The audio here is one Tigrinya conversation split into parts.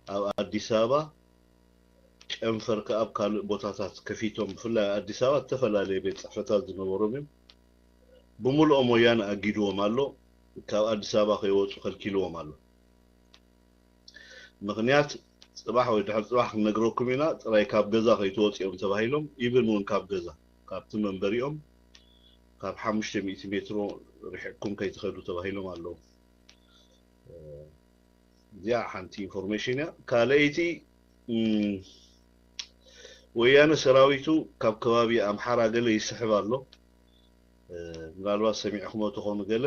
ኣብ ኣዲስ ኣበባ ጨንፈር ከኣ ኣብ ካልእ ቦታታት ከፊቶም፣ ብፍላይ ኣብ ኣዲስ ኣበባ ዝተፈላለየ ቤት ጽሕፈታት ዝነበሮም እዮም። ብምልኦም ወያነ ኣጊድዎም ኣሎ። ካብ ኣዲስ ኣበባ ከይወጹ ከልኪልዎም ኣሎ። ምኽንያት ጽባሕ ወይ ድሕሪ ጽባሕ ክንነግረኩም ኢና። ጥራይ ካብ ገዛ ከይትወጽኡ እዮም ተባሂሎም። ኢቭን እውን ካብ ገዛ፣ ካብቲ መንበሪኦም ካብ ሓሙሽተ ሚእቲ ሜትሮ ርሒቕኩም ከይትኸዱ ተባሂሎም ኣለዉ። እዚኣ ሓንቲ ኢንፎርሜሽን እያ። ካልኣይቲ፣ እም፣ ወያነ ሰራዊቱ ካብ ከባቢ ኣምሓራ ገለ ይስሕብ ኣሎ። እ፣ ምናልባት ሰሚዕኩሞ ትኾኑ ገለ።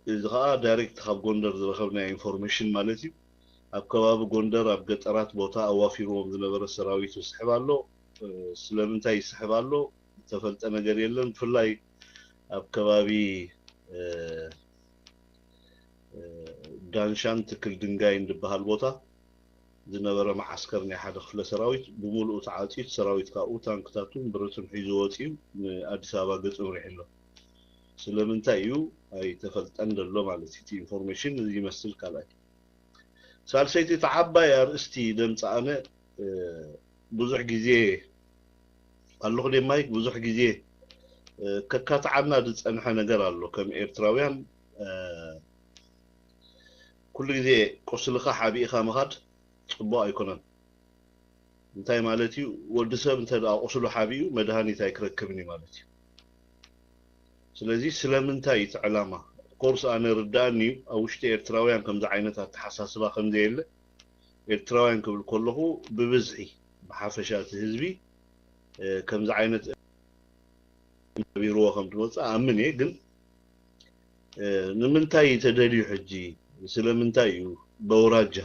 እዚ ኸኣ ዳይሬክት ካብ ጎንደር ዝረኸብናዮ ኢንፎርሜሽን ማለት እዩ። ኣብ ከባቢ ጎንደር ኣብ ገጠራት ቦታ ኣዋፊርዎም ዝነበረ ሰራዊት ይስሕብ ኣሎ። እ፣ ስለምንታይ ይስሕብ ኣሎ ዝተፈልጠ ነገር የለን። ብፍላይ ኣብ ከባቢ፣ እ፣ እ፣ ዳንሻን ትክል ድንጋይን ዝበሃል ቦታ ዝነበረ መዓስከር ናይ ሓደ ክፍለ ሰራዊት ብምሉኡ ተዓጽዩ፣ እቲ ሰራዊት ካብኡ ታንክታቱን ብረቱን ሒዙ ወጺኡ ንኣዲስ ኣበባ ገጹ ምሪሑ ኣሎ። ስለምንታይ እዩ ኣይተፈልጠን ዘሎ ማለት እዩ። እቲ ኢንፎርሜሽን እዚ ይመስል። ካልኣይ፣ ሳልሰይቲ፣ እቲ ዓባይ ኣርእስቲ ደምጻ ኣነ፣ እ፣ ብዙሕ ግዜ ኣለኹ ደ ማይክ፣ ብዙሕ ግዜ፣ እ፣ ከካትዓና ዝጸንሐ ነገር ኣሎ። ከም ኤርትራውያን፣ እ፣ ኩሉ ግዜ ቁስልኻ ሓቢእኻ ምኻድ ጽቡቕ ኣይኮነን። እንታይ ማለት እዩ? ወዲ ሰብ እንተ ደኣ ቁስሉ ሓቢኡ መድሃኒት ኣይክረክብን እዩ ማለት እዩ። ስለዚ ስለምንታይ እቲ ዕላማ? ኮርስ ኣነ ርዳእኒ እዩ፣ ኣብ ውሽጢ ኤርትራውያን ከምዚ ዓይነት ኣተሓሳስባ ከም ዘየለ። ኤርትራውያን ክብል ከለኹ ብብዝሒ፣ ብሓፈሻ እቲ ህዝቢ፣ እ፣ ከምዚ ዓይነት ነቢርዎ ከም ትመጽእ ኣምን እየ። ግን፣ እ፣ ንምንታይ እዩ ተደልዩ ሕጂ? ስለምንታይ እዩ በውራጃ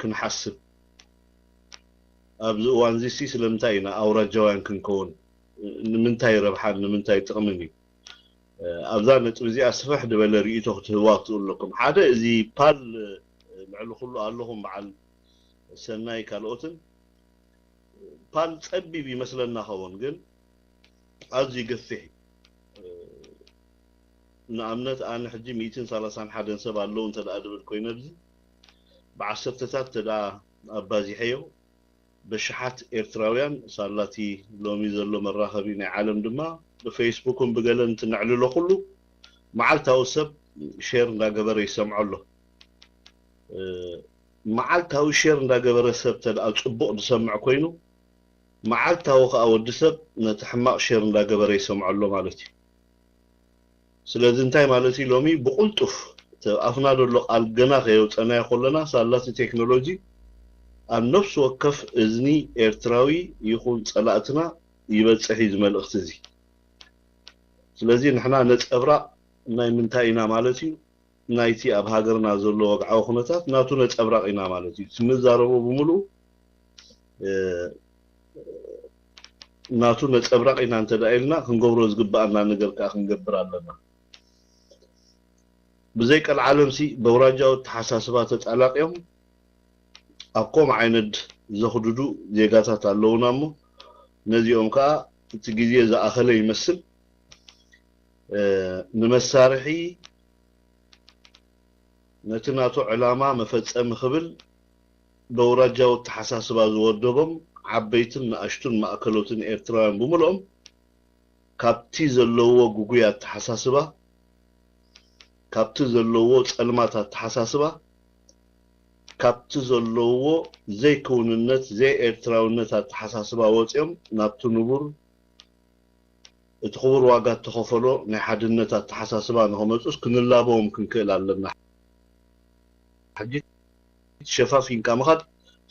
ክንሓስብ? ኣብዚ እዋን እዚ ሲ ስለምንታይ ኢና ኣውራጃውያን ክንከውን? ንምንታይ ረብሓን ንምንታይ ጥቕምን እዩ? እ፣ ኣብዛ ነጥቢ እዚኣ ስፍሕ ዝበለ ርእይቶ ክትህብዋ ክትኽእሉ ኣለኩም። ሓደ፣ እዚ ፓል፣ እ፣ ልዕሊ ኩሉ ኣለኹም፣ በዓል ሰናይ ካልኦትን፣ ፓል ጸቢብ ይመስለና ኸውን፣ ግን ኣዝዩ ገፊሕ እዩ። እ፣ ንኣብነት ኣነ ሕጂ ሚእትን ሰላሳን ሓደን ሰብ ኣለዉ እንተ ደኣ ድብል ኮይነ፣ ኣብዚ ብዓሰርተታት እንተ ደኣ ኣባዚሐዮ፣ በሽሓት ኤርትራውያን፣ ሳላቲ ሎሚ ዘሎ መራኸቢ ናይ ዓለም ድማ ብፌስቡክን ብገለን ትነዕልሎ ኩሉ መዓልታዊ ሰብ ሼር እንዳገበረ ይሰምዖ ኣሎ። እ፣ መዓልታዊ ሼር እንዳገበረ ሰብ ተደኣ ጽቡቕ ዝሰምዕ ኮይኑ፣ መዓልታዊ ከኣ ወዲ ሰብ ነቲ ሕማቕ ሼር እንዳገበረ ይሰምዖ ኣሎ ማለት እዩ። ስለዚ እንታይ ማለት እዩ? ሎሚ ብቕልጡፍ እቲ ኣፍና ዘሎ ቃል ገና ከየውጸናዮ ከለና፣ ሳላቲ ቴክኖሎጂ ኣብ ነፍሲ ወከፍ እዝኒ ኤርትራዊ ይኹን ጸላእትና ይበጽሕ እዩ፣ እዚ መልእኽቲ እዚ። ስለዚ ንሕና ነጸብራቕ ናይ ምንታይ ኢና ማለት እዩ? ናይቲ ኣብ ሃገርና ዘሎ ወግዓዊ ኩነታት ናቱ ነጸብራቕ ኢና ማለት እዩ። እቲ ንዛረቦ ብምሉኡ፣ እ፣ ናቱ ነጸብራቕ ኢና እንተ ደኣ ኢልና፣ ክንገብሮ ዝግብኣና ነገር ከኣ ክንገብር ኣለና። ብዘይ ቀልዓለምሲ በውራጃዊ ኣተሓሳስባ ተጣላቕዮም ኣብ ከምኡ ዓይነት ዘኽድዱ ዜጋታት ኣለዉና እሞ፣ ነዚኦም ከኣ እቲ ግዜ ዝኣኸለ ይመስል። እ፣ ንመሳርሒ ነቲ ናቱ ዕላማ መፈጸሚ ክብል በውራጃዊ ኣተሓሳስባ ዝወደቦም ዓበይትን ንኣሽቱን ማእከሎትን ኤርትራውያን ብምልኦም ካብቲ ዘለዎ ግጉይ ኣተሓሳስባ፣ ካብቲ ዘለዎ ጸልማት ኣተሓሳስባ፣ ካብቲ ዘለዎ ዘይክውንነት፣ ዘይኤርትራውነት ኣተሓሳስባ ወጺኦም ናብቲ ንቡር፣ እቲ ክቡር ዋጋ እተኸፈሎ ናይ ሓድነት ኣተሓሳስባ ንኸመጹስ ክንላበዎም ክንክእል ኣለና። ሕጂ ሸፋፊንካ ምኻድ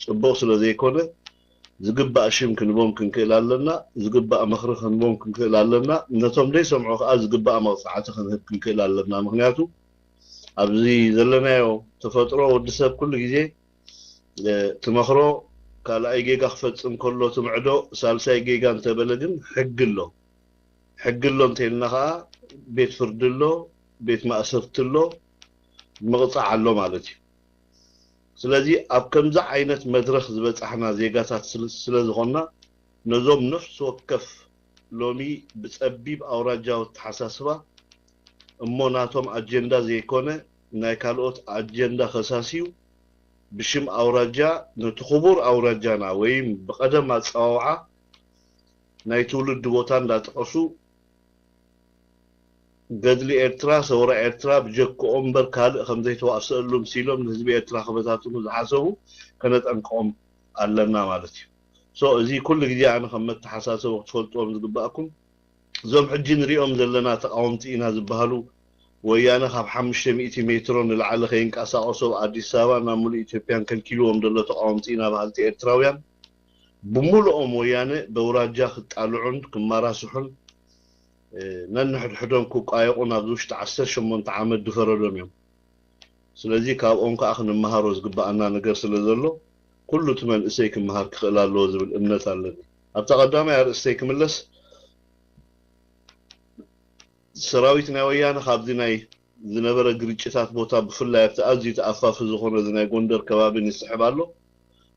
ጽቡቕ ስለ ዘይኮነ፣ ዝግባእ ሽም ክንቦም ክንክእል ኣለና፣ ዝግባእ ምኽሪ ክንቦም ክንክእል ኣለና። ነቶም ዘይሰምዑ ከኣ ዝግባእ መቕጻዕቲ ክንህብ ክንክእል ኣለና። ምኽንያቱ ኣብዚ ዘለናዮ ተፈጥሮ ወዲ ሰብ ኩሉ ግዜ፣ እ፣ ትመኽሮ፣ ካልኣይ ጌጋ ክፈጽም ከሎ ትምዕዶ፣ ሳልሳይ ጌጋ እንተበለ ግን ሕጊ ኣሎ። ሕጊ ኣሎ እንተኢልና ከኣ ቤት ፍርዲ ኣሎ፣ ቤት ማእሰርቲ ኣሎ፣ ምቕጻዕ ኣሎ ማለት እዩ። ስለዚ ኣብ ከምዚ ዓይነት መድረኽ ዝበጻሕና ዜጋታት ስለ፣ ስለ ዝኾንና፣ ነዞም ነፍሲ ወከፍ ሎሚ ብጸቢብ ኣውራጃዊ ኣተሓሳስባ እሞ ናቶም ኣጀንዳ ዘይኮነ ናይ ካልኦት ኣጀንዳ ከሳስዩ ብሽም ኣውራጃ ነቲ ክቡር ኣውራጃና ወይም ብቐደም ኣጸዋውዓ ናይ ትውልዲ ቦታ እንዳጠቐሱ ገድሊ ኤርትራ፣ ሰውራ ኤርትራ ብጀክኦም እምበር ካልእ ከም ዘይተዋእሰሉ ምሲሎም ንህዝቢ ኤርትራ ክበታትኑ ዝሓሰቡ ከነጠንቅቖም ኣለና ማለት እዩ። So እዚ ኩሉ ግዜ ኣነ ከም መተሓሳሰቢ ክትፈልጥዎም ዝግባእኩም፣ እዞም ሕጂ ንሪኦም ዘለና ተቓወምቲ ኢና ዝበሃሉ፣ ወያነ ካብ ሓሙሽተ ሚእቲ ሜትሮ ንላዕሊ ከይንቀሳቐሱ ኣብ ኣዲስ ኣበባ ናብ ሙሉእ ኢትዮጵያን ከልኪልዎም ዘሎ ተቓወምቲ ኢና በሃልቲ ኤርትራውያን፣ ብምሉኦም ወያነ በውራጃ ክጣልዑን ክመራስሑን ነንሕድሕዶም ክቋየቑን ኣብዚ ውሽጢ ዓሰርተ ሸሞንተ ዓመት ድፈረዶም እዮም። ስለዚ ካብኦም ከዓ ክንመሃሮ ዝግበኣና ነገር ስለ ዘሎ ኩሉ እቲ መንእሰይ ክመሃር ክኽእል ኣለዎ ዝብል እምነት ኣለኒ። ኣብታ ቀዳማይ ኣርእስተይ ክምለስ፣ ሰራዊት ናይ ወያነ ካብዚ ናይ ዝነበረ ግርጭታት ቦታ ብፍላይ ኣብቲ ኣዝዩ ተኣፋፊ ዝኾነ እዚ ናይ ጎንደር ከባቢ ይስሕብ ኣሎ።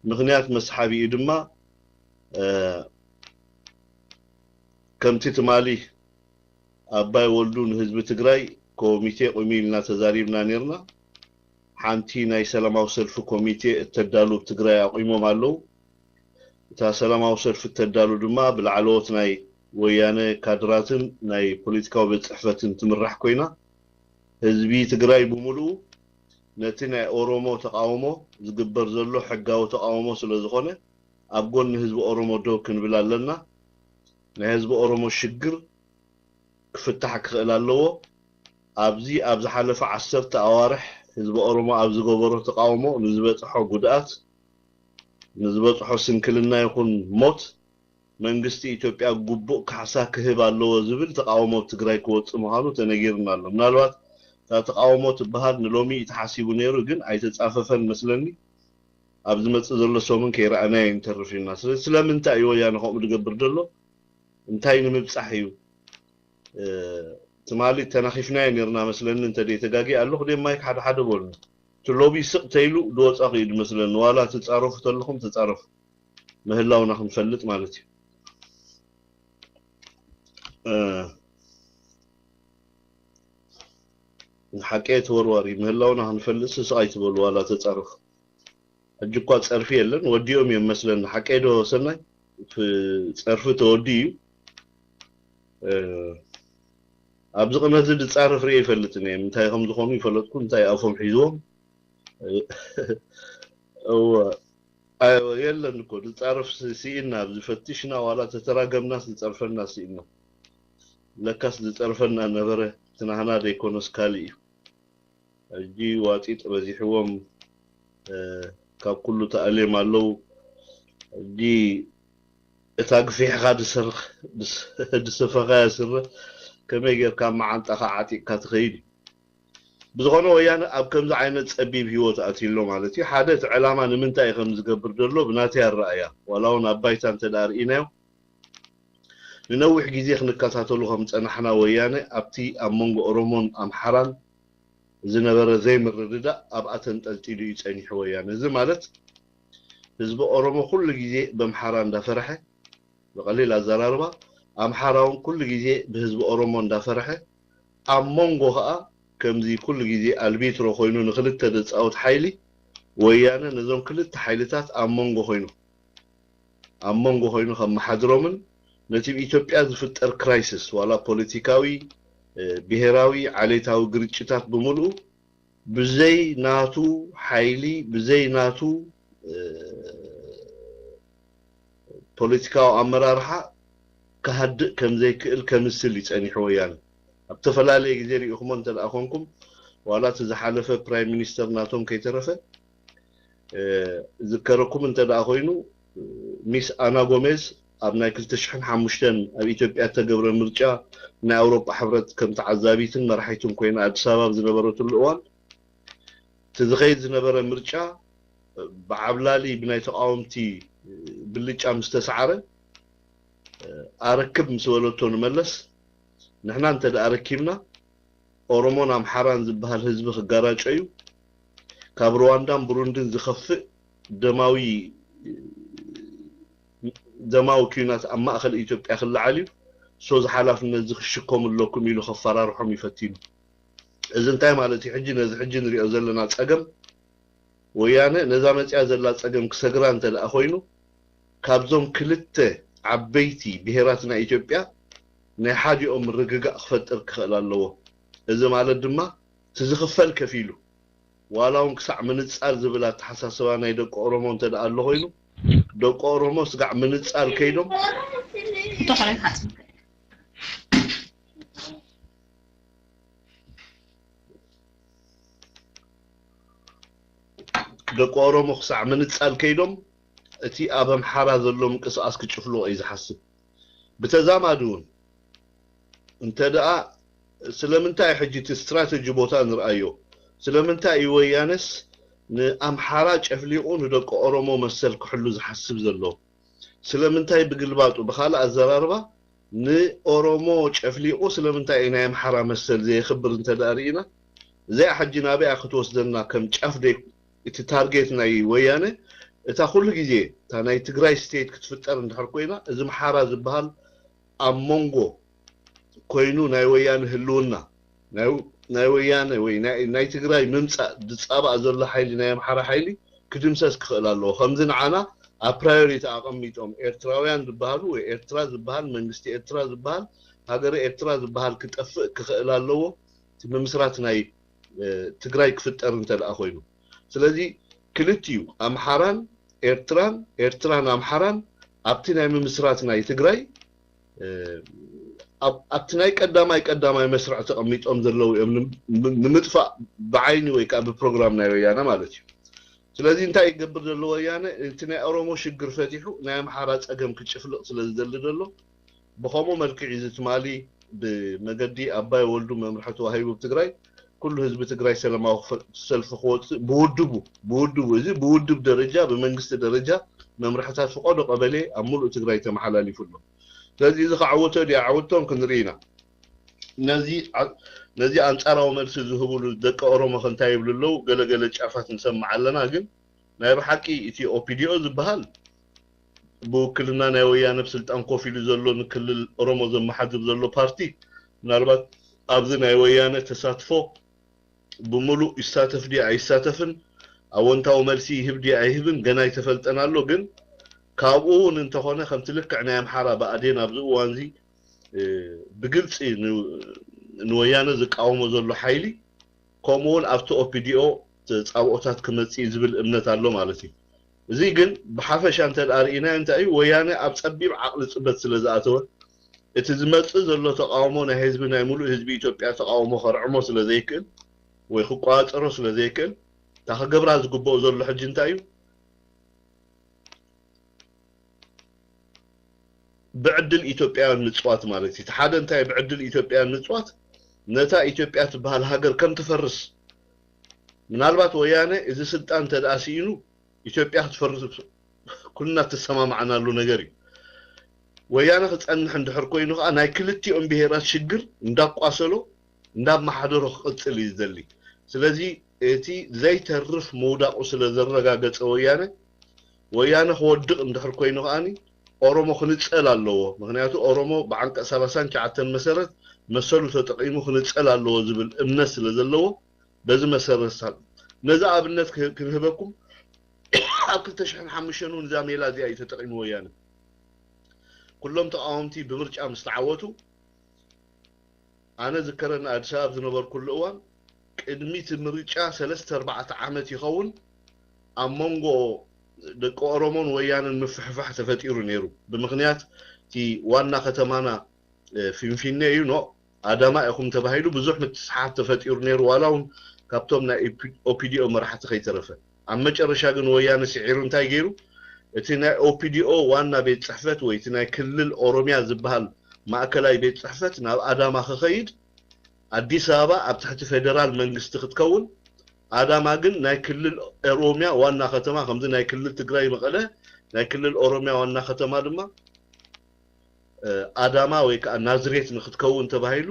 ምኽንያት መስሓቢኡ ድማ ከምቲ ትማሊ ኣባይ ወልዱ ንህዝቢ ትግራይ ኮሚቴ ቁሚ ኢልና ተዛሪብና ነርና። ሓንቲ ናይ ሰላማዊ ሰልፊ ኮሚቴ እተዳሉ ኣብ ትግራይ ኣቑሞም ኣለዉ። እታ ሰላማዊ ሰልፊ እተዳሉ ድማ ብላዕለዎት ናይ ወያነ ካድራትን ናይ ፖለቲካዊ ቤት ፅሕፈትን ትምራሕ ኮይና ህዝቢ ትግራይ ብምሉኡ ነቲ ናይ ኦሮሞ ተቃውሞ ዝግበር ዘሎ ሕጋዊ ተቃውሞ ስለ ዝኾነ ኣብ ጎኒ ህዝቢ ኦሮሞ ደው ክንብል ኣለና። ናይ ህዝቢ ኦሮሞ ሽግር ክፍታሕ ክኽእል ኣለዎ። ኣብዚ ኣብ ዝሓለፈ ዓሰርተ ኣዋርሕ ህዝቢ ኦሮሞ ኣብ ዝገበሮ ተቃውሞ ንዝበፅሖ ጉድኣት፣ ንዝበፅሖ ስንክልና ይኹን ሞት መንግስቲ ኢትዮጵያ ግቡእ ካሕሳ ክህብ ኣለዎ ዝብል ተቃውሞ ኣብ ትግራይ ክወፅእ ምዃኑ ተነጊርና ኣሎ። ምናልባት እታ ተቃውሞ ትበሃል ንሎሚ እዩ ተሓሲቡ ነይሩ፣ ግን ኣይተፃፈፈን መስለኒ። ኣብ ዝመፅእ ዘሎ ሰሙን ከይረኣናዮ ንተርፍ ኢና። ስለዚ ስለምንታይ እዩ ወያነ ከምኡ ዝገብር ዘሎ? እንታይ ንምብፃሕ እዩ? ትማሊ ተናኺፍናዮ ነርና መስለኒ፣ እንተ ደይ ተጋጊ ኣለኹ ደይ ማይክ ሓደ ሓደ በሉኒ። እቲ ሎቢ ስቕ ተይሉ ድወፃ ክኢድ መስለኒ። ዋላ ትፃረፉ ተለኹም ተፃረፉ፣ ምህላውና ክንፈልጥ ማለት እዩ። ንሓቀ ተወርዋሪ ምህላውና ክንፈልጥ ስቕ ኣይትበሉ፣ ዋላ ተፃረፉ። ሕጂ እኳ ፀርፊ የለን፣ ወዲኦም እዮም መስለኒ። ሓቀይ ዶ ሰናይ? ፍ-፣ ፀርፊ ተወዲ እዩ። እ፣ ኣብዚ ቅነ እዚ ዝፃረፍ ርየ ይፈልጥን እየ። እንታይ ከም ዝኾኑ ይፈለጥኩ፣ እንታይ ኣፎም ሒዝዎም። እ፣ እወ። ኣይ፣ የለን እኮ፣ ዝፃረፍ ሲ-፣ ስኢና፣ ኣብዚ ፈቲሽና፣ ዋላ ተተራገምናስ ዝፀርፈና ስኢና። ለካስ ዝፀርፈና ነበረ፣ ትናህና ዘይኮነስ ካሊእ እዩ። ሕጂ ዋጢጥ በዚሕዎም፣ እ፣ ካብ ኩሉ ተኣልዮም ኣለዉ። ሕጂ እታ ግፊሕኻ ድሰርኽ-፣ ድስ-፣ ድሰፈኻያ ስረ ከመይ ጌርካ መዓንጣኻ ዓጢቕካ ትኸይድ እዩ። ብዝኾነ ወያነ ኣብ ከምዚ ዓይነት ጸቢብ ህይወት ኣትዩ ኣሎ ማለት እዩ። ሓደ እቲ ዕላማ ንምንታይ እዩ ከም ዝገብር ዘሎ ብናተይ ኣረኣእያ፣ ዋላ እውን ኣብ ባይታ እንተ ደኣ ርኢናዮ፣ ንነዊሕ ግዜ ክንከታተሎ ከም ዝጸናሕና ወያነ ኣብቲ ኣብ መንጎ ኦሮሞን ኣምሓራን ዝነበረ ዘይምርድዳእ ኣብኣ ተንጠልጢሉ እዩ ጸኒሑ ወያነ። እዚ ማለት ህዝቢ ኦሮሞ ኩሉ ግዜ በምሓራ እንዳፈረሐ፣ ብቐሊል ኣዘራርባ ኣምሓራ እውን ኩሉ ግዜ ብህዝቢ ኦሮሞ እንዳፈረሐ፣ ኣብ መንጎ ኸኣ ከምዚ ኩሉ ግዜ ኣልቢትሮ ኮይኑ ንክልተ ዘጻወት ሓይሊ ወያነ ነዞም ክልተ ሓይልታት ኣብ መንጎ ኮይኑ ኣብ መንጎ ኮይኑ ከመሓድሮምን ነቲ ኣብ ኢትዮጵያ ዝፍጠር ክራይሲስ ዋላ ፖለቲካዊ፣ እ፣ ብሄራዊ፣ ዓሌታዊ ግርጭታት ብምልኡ ብዘይ ናቱ ሓይሊ፣ ብዘይ ናቱ፣ እ፣ ፖለቲካዊ ኣመራርሓ ክሃድእ ከም ዘይክእል ከምስል እዩ ጸኒሑ ወያነ። ኣብ ዝተፈላለየ ግዜ ሪኢኹሞ እንተ ደኣ ኮንኩም፣ ዋላ እቲ ዝሓለፈ ፕራይም ሚኒስተር ናቶም ከይተረፈ፣ እ፣ ዝከረኩም እንተ ደኣ ኮይኑ፣ ሚስ ኣና ጎሜዝ ኣብ ናይ ክልተ ሽሕን ሓሙሽተን ኣብ ኢትዮጵያ እተገብረ ምርጫ ናይ ኣውሮጳ ሕብረት ከም ተዓዛቢትን መራሒትን ኮይና ኣዲስ ኣበባ ኣብ ዝነበረትሉ እዋን፣ እቲ ዝኸይድ ዝነበረ ምርጫ ብዓብላሊ ብናይ ተቃወምቲ ብልጫ ምስ ተሰዓረ፣ ኣረክብ ምስ በለቶ ንመለስ፣ ንሕና እንተ ደኣ ረኪብና፣ ኦሮሞን ኣምሓራን ዝበሃል ህዝቢ ክጋራጮ እዩ። ካብ ሩዋንዳን ብሩንድን ዝኸፍእ ደማዊ፣ ደማዊ ኲናት ኣብ ማእከል ኢትዮጵያ ክለዓል እዩ። ሶ፣ እዚ ሓላፍነት እዚ ክሽከሙ ኣለኩም ኢሉ ከፈራርሖም እዩ ፈቲኑ። እዚ እንታይ ማለት እዩ? ሕጂ ነዚ ሕጂ ንሪኦ ዘለና ጸገም ወያነ ነዛ መፅያ ዘላ ፀገም ክሰግራ እንተ ደኣ ኮይኑ፣ ካብዞም ክልተ ዓበይቲ ብሄራት ናይ ኢትዮጵያ ናይ ሓዲኦም ምርግጋእ ክፈጥር ክኽእል ኣለዎ። እዚ ማለት ድማ እቲ ዝኽፈል ከፊሉ፣ ዋላ እውን ክሳዕ ምንፃል ዝብል ኣተሓሳስባ ናይ ደቂ ኦሮሞ እንተ ደኣ ኣሎ ኮይኑ፣ ደቂ ኦሮሞ ስጋዕ ምንፃል ከይዶም እቶ ኸረን ሓጽብ ደቂ ኦሮሞ ክሳዕ ምንፃል ከይዶም እቲ ኣብ ኣምሓራ ዘሎ ምንቅስቃስ ክጭፍልዎ እዩ ዝሓስብ። ብተዛማዲ እውን እንተ ደኣ ስለምንታይ ሕጂ እቲ ስትራተጂ ቦታ ንርኣዮ፣ ስለምንታይ እዩ ወያነስ ንኣምሓራ ጨፍሊቑ ንደቂ ኦሮሞ መሰል ክሕሉ ዝሓስብ ዘሎ? ስለምንታይ ብግልባጡ፣ ብኻልእ ኣዘራርባ፣ ንኦሮሞ ጨፍሊቑ ስለምንታይ እዩ ናይ ኣምሓራ መሰል ዘየኽብር እንተ ደኣ ርኢና፣ እዚኣ ሕጂ ናበይኣ ክትወስደና ከም ጫፍ ደይ እቲ ታርጌት ናይ ወያነ፣ እታ ኩሉ ግዜ እታ ናይ ትግራይ ስቴት ክትፍጠር እንድሕር ኮይና፣ እዚ ኣምሓራ ዝበሃል ኣብ መንጎ ኮይኑ ናይ ወያነ ህልውና፣ ናይ ወያነ ወይ ናይ ትግራይ ምምፃእ ዝፃባእ ዘሎ ሓይሊ፣ ናይ ኣምሓራ ሓይሊ ክድምሰስ ክኽእል ኣለዎ። ከምዚ ንዓና ኣብ ፕራዮሪቲ ኣቐሚጦም ኤርትራውያን ዝበሃሉ ወይ ኤርትራ ዝበሃል መንግስቲ ኤርትራ ዝበሃል ሃገረ ኤርትራ ዝበሃል ክጠፍእ ክኽእል ኣለዎ። እቲ ምምስራት ናይ ትግራይ ክፍጠር እንተ ደኣ ኮይኑ፣ ስለዚ ክልቲኡ ኣምሓራን ኤርትራን ኤርትራን ኣምሓራን ኣብቲ ናይ ምምስራት ናይ ትግራይ ኣብቲ ናይ ቀዳማይ ቀዳማይ መስርዕ ተቐሚጦም ዘለዉ እዮም ንምጥፋእ ብዓይኒ ወይ ከዓ ብፕሮግራም ናይ ወያነ ማለት እዩ። ስለዚ እንታይ ይገብር ዘሎ ወያነ? እቲ ናይ ኦሮሞ ሽግር ፈቲሑ ናይ ኣምሓራ ፀገም ክጭፍልቕ ስለ ዝደሊ ዘሎ ብኸምኡ መልክዕ እዩ። እዚ ትማሊ ብመገዲ ኣባይ ወልዱ መምርሒ ተዋሂቡ ኣብ ትግራይ ኩሉ ህዝቢ ትግራይ ሰላማዊ ሰልፊ ክወፅእ ብውድቡ ብውድቡ እዚ ብውድብ ደረጃ ብመንግስቲ ደረጃ መምርሕታት ፍቆዶ ቀበሌ ኣብ ሙሉእ ትግራይ ተመሓላሊፉ ኣሎ። ስለዚ እዚ ክዓወቶ ድዩ ኣይዓወቶን ክንርኢ ኢና። ነዚ ኣንፃራዊ መልሲ ዝህብሉ ደቂ ኦሮሞ ከ እንታይ ይብሉ ኣለዉ? ገለገለ ጫፋት ንሰምዕ ኣለና። ግን ናይ ብሓቂ እቲ ኦፒዲኦ ዝበሃል ብውክልና ናይ ወያነ ብስልጣን ኮፍ ኢሉ ዘሎ ንክልል ኦሮሞ ዘመሓድር ዘሎ ፓርቲ ምናልባት ኣብዚ ናይ ወያነ ተሳትፎ ብምሉእ ይሳተፍ ድዩ ኣይሳተፍን ኣወንታዊ መልሲ ይህብ ድዩ ኣይህብን ገና ኣይተፈልጠን ኣሎ። ግን ካብኡ እውን እንተኾነ ከምቲ ልክዕ ናይ ኣምሓራ ብኣዴን ኣብዚ እዋንዚ ብግልፂ ንወያነ ዝቃወሞ ዘሎ ሓይሊ ከምኡ እውን ኣብቲ ኦፒዲኦ ተፃብኦታት ክመፅእ ዝብል እምነት ኣሎ ማለት እዩ። እዚ ግን ብሓፈሻ እንተ ደኣ ርኢናዮ እንታይ እዩ ወያነ ኣብ ፀቢብ ዓቕሊ ፅበት ስለ ዝኣተወ እቲ ዝመፅእ ዘሎ ተቃውሞ ናይ ህዝቢ ናይ ሙሉእ ህዝቢ ኢትዮጵያ ተቃውሞ ከርዕሞ ስለ ዘይክእል ወይ ክቋፀሮ ስለ ዘይክእል እታ ክገብራ ዝግብኦ ዘሎ ሕጂ እንታይ እዩ ብዕድል ኢትዮጵያውያን ምፅዋት ማለት እዩ። እቲ ሓደ እንታይ ብዕድል ኢትዮጵያውያን ምፅዋት ነታ ኢትዮጵያ ትበሃል ሃገር ከም ትፈርስ ምናልባት ወያነ እዚ ስልጣን እንተ ደኣ ስኢኑ ኢትዮጵያ ክትፈርስ ኩልና ተሰማማዕናሉ ነገር እዩ። ወያነ ክፀንሕ እንድሕር ኮይኑ ከዓ ናይ ክልቲኦም ብሄራት ሽግር እንዳቋሰሎ እንዳመሓደሮ ክቕፅል እዩ ዝደሊ። ስለዚ እቲ ዘይተርፍ ምውዳቑ ስለ ዘረጋገፀ ወያነ ወያነ ክወድቕ እንድሕር ኮይኑ ከዓኒ ኦሮሞ ክንፀል ኣለዎ። ምክንያቱ ኦሮሞ ብዓንቀፅ ሰላሳን ትሽዓተን መሰረት መሰሉ ተጠቒሙ ክንፀል ኣለዎ ዝብል እምነት ስለ ዘለዎ በዚ መሰረት ነዚ ኣብነት ክንህበኩም ኣብ ክልተ ሽሕን ሓሙሽተን እውን እዛ ሜላ እዚኣ እዩ ተጠቒሙ ወያነ። ኩሎም ተቃወምቲ ብምርጫ ምስ ተዓወቱ ኣነ ዝከረኒ ኣዲስ ኣበባ ዝነበርኩሉ እዋን ቅድሚ እቲ ምርጫ ሰለስተ ኣርባዕተ ዓመት ይኸውን ኣብ መንጎ ደቂ ኦሮሞን ወያነን ምፍሕፋሕ ተፈጢሩ ነይሩ። ብምክንያት እቲ ዋና ከተማና ፊንፊኔ እዩ ኖ ኣዳማ ኢኹም ተባሂሉ ብዙሕ ምትስሓት ተፈጢሩ ነይሩ ዋላ እውን ካብቶም ናይ ኦፒዲኦ መራሕቲ ከይተረፈ። ኣብ መጨረሻ ግን ወያነ ስዒሩ እንታይ ገይሩ እቲ ናይ ኦፒዲኦ ዋና ቤት ፅሕፈት ወይ እቲ ናይ ክልል ኦሮሚያ ዝበሃል ማእከላይ ቤት ፅሕፈት ናብ ኣዳማ ክኸይድ ኣዲስ ኣበባ ኣብ ትሕቲ ፌደራል መንግስቲ ክትከውን ኣዳማ ግን ናይ ክልል ኦሮሚያ ዋና ከተማ ከምዚ ናይ ክልል ትግራይ መቐለ ናይ ክልል ኦሮሚያ ዋና ከተማ ድማ ኣዳማ ወይ ከዓ ናዝሬት ንክትከውን ተባሂሉ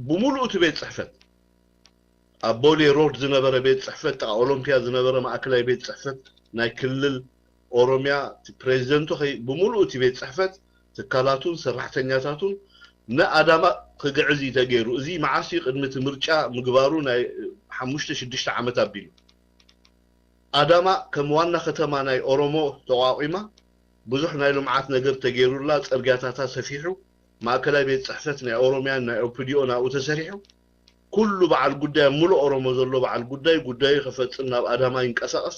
ብምሉእ እቲ ቤት ፅሕፈት ኣብ ቦሌ ሮድ ዝነበረ ቤት ፅሕፈት ጥቃ ኦሎምፒያ ዝነበረ ማእከላይ ቤት ፅሕፈት ናይ ክልል ኦሮሚያ ፕሬዚደንቱ ብምሉእ እቲ ቤት ፅሕፈት ትካላቱን ሰራሕተኛታቱን ንኣዳማ ክግዕዝ እዩ ተገይሩ። እዚ መዓስ እዩ? ቅድሚ እቲ ምርጫ ምግባሩ ናይ ሓሙሽተ ሽዱሽተ ዓመት ኣቢሉ። ኣዳማ ከም ዋና ከተማ ናይ ኦሮሞ ተቋቒማ ብዙሕ ናይ ልምዓት ነገር ተገይሩላ፣ ፅርግያታታ ሰፊሑ፣ ማእከላይ ቤት ፅሕፈት ናይ ኦሮሚያን ናይ ኦፒዲኦን ኣብኡ ተሰሪሑ፣ ኩሉ በዓል ጉዳይ፣ ኣብ ሙሉእ ኦሮሞ ዘሎ በዓል ጉዳይ ጉዳዩ ከፈፅም ናብ ኣዳማ ይንቀሳቐስ።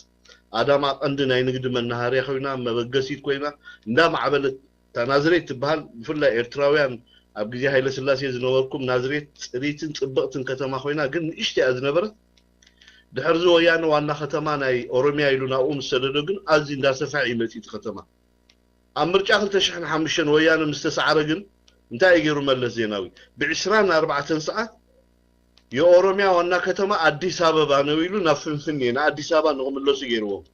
ኣዳማ ቀንዲ ናይ ንግዲ መናሃርያ ኮይና፣ መበገሲት ኮይና፣ እንዳማዕበለት፣ እታ ናዝሬት ትበሃል፣ ብፍላይ ኤርትራውያን ኣብ ግዜ ሃይለ ስላሴ ዝነበርኩም፣ ናዝሬት ፅሪትን ፅብቕትን ከተማ ኮይና፣ ግን ንእሽተይ እያ ዝነበረት። ድሕርዚ ወያነ ዋና ከተማ ናይ ኦሮሚያ ኢሉ ናብኡ ምስ ሰደዶ ግን ኣዝዩ እንዳሰፍሐ እዩ መፂኡ እቲ ከተማ። ኣብ ምርጫ ክልተ ሽሕን ሓሙሽተን ወያነ ምስ ተሰዓረ ግን እንታይ እዩ ገይሩ መለስ ዜናዊ? ብ ዕስራን ኣርባዕተን ሰዓት የኦሮሚያ ዋና ከተማ ኣዲስ ኣበባ ነው ኢሉ ናብ ፍንፍኔ ንኣዲስ ኣበባ ንክምለሱ ገይርዎም።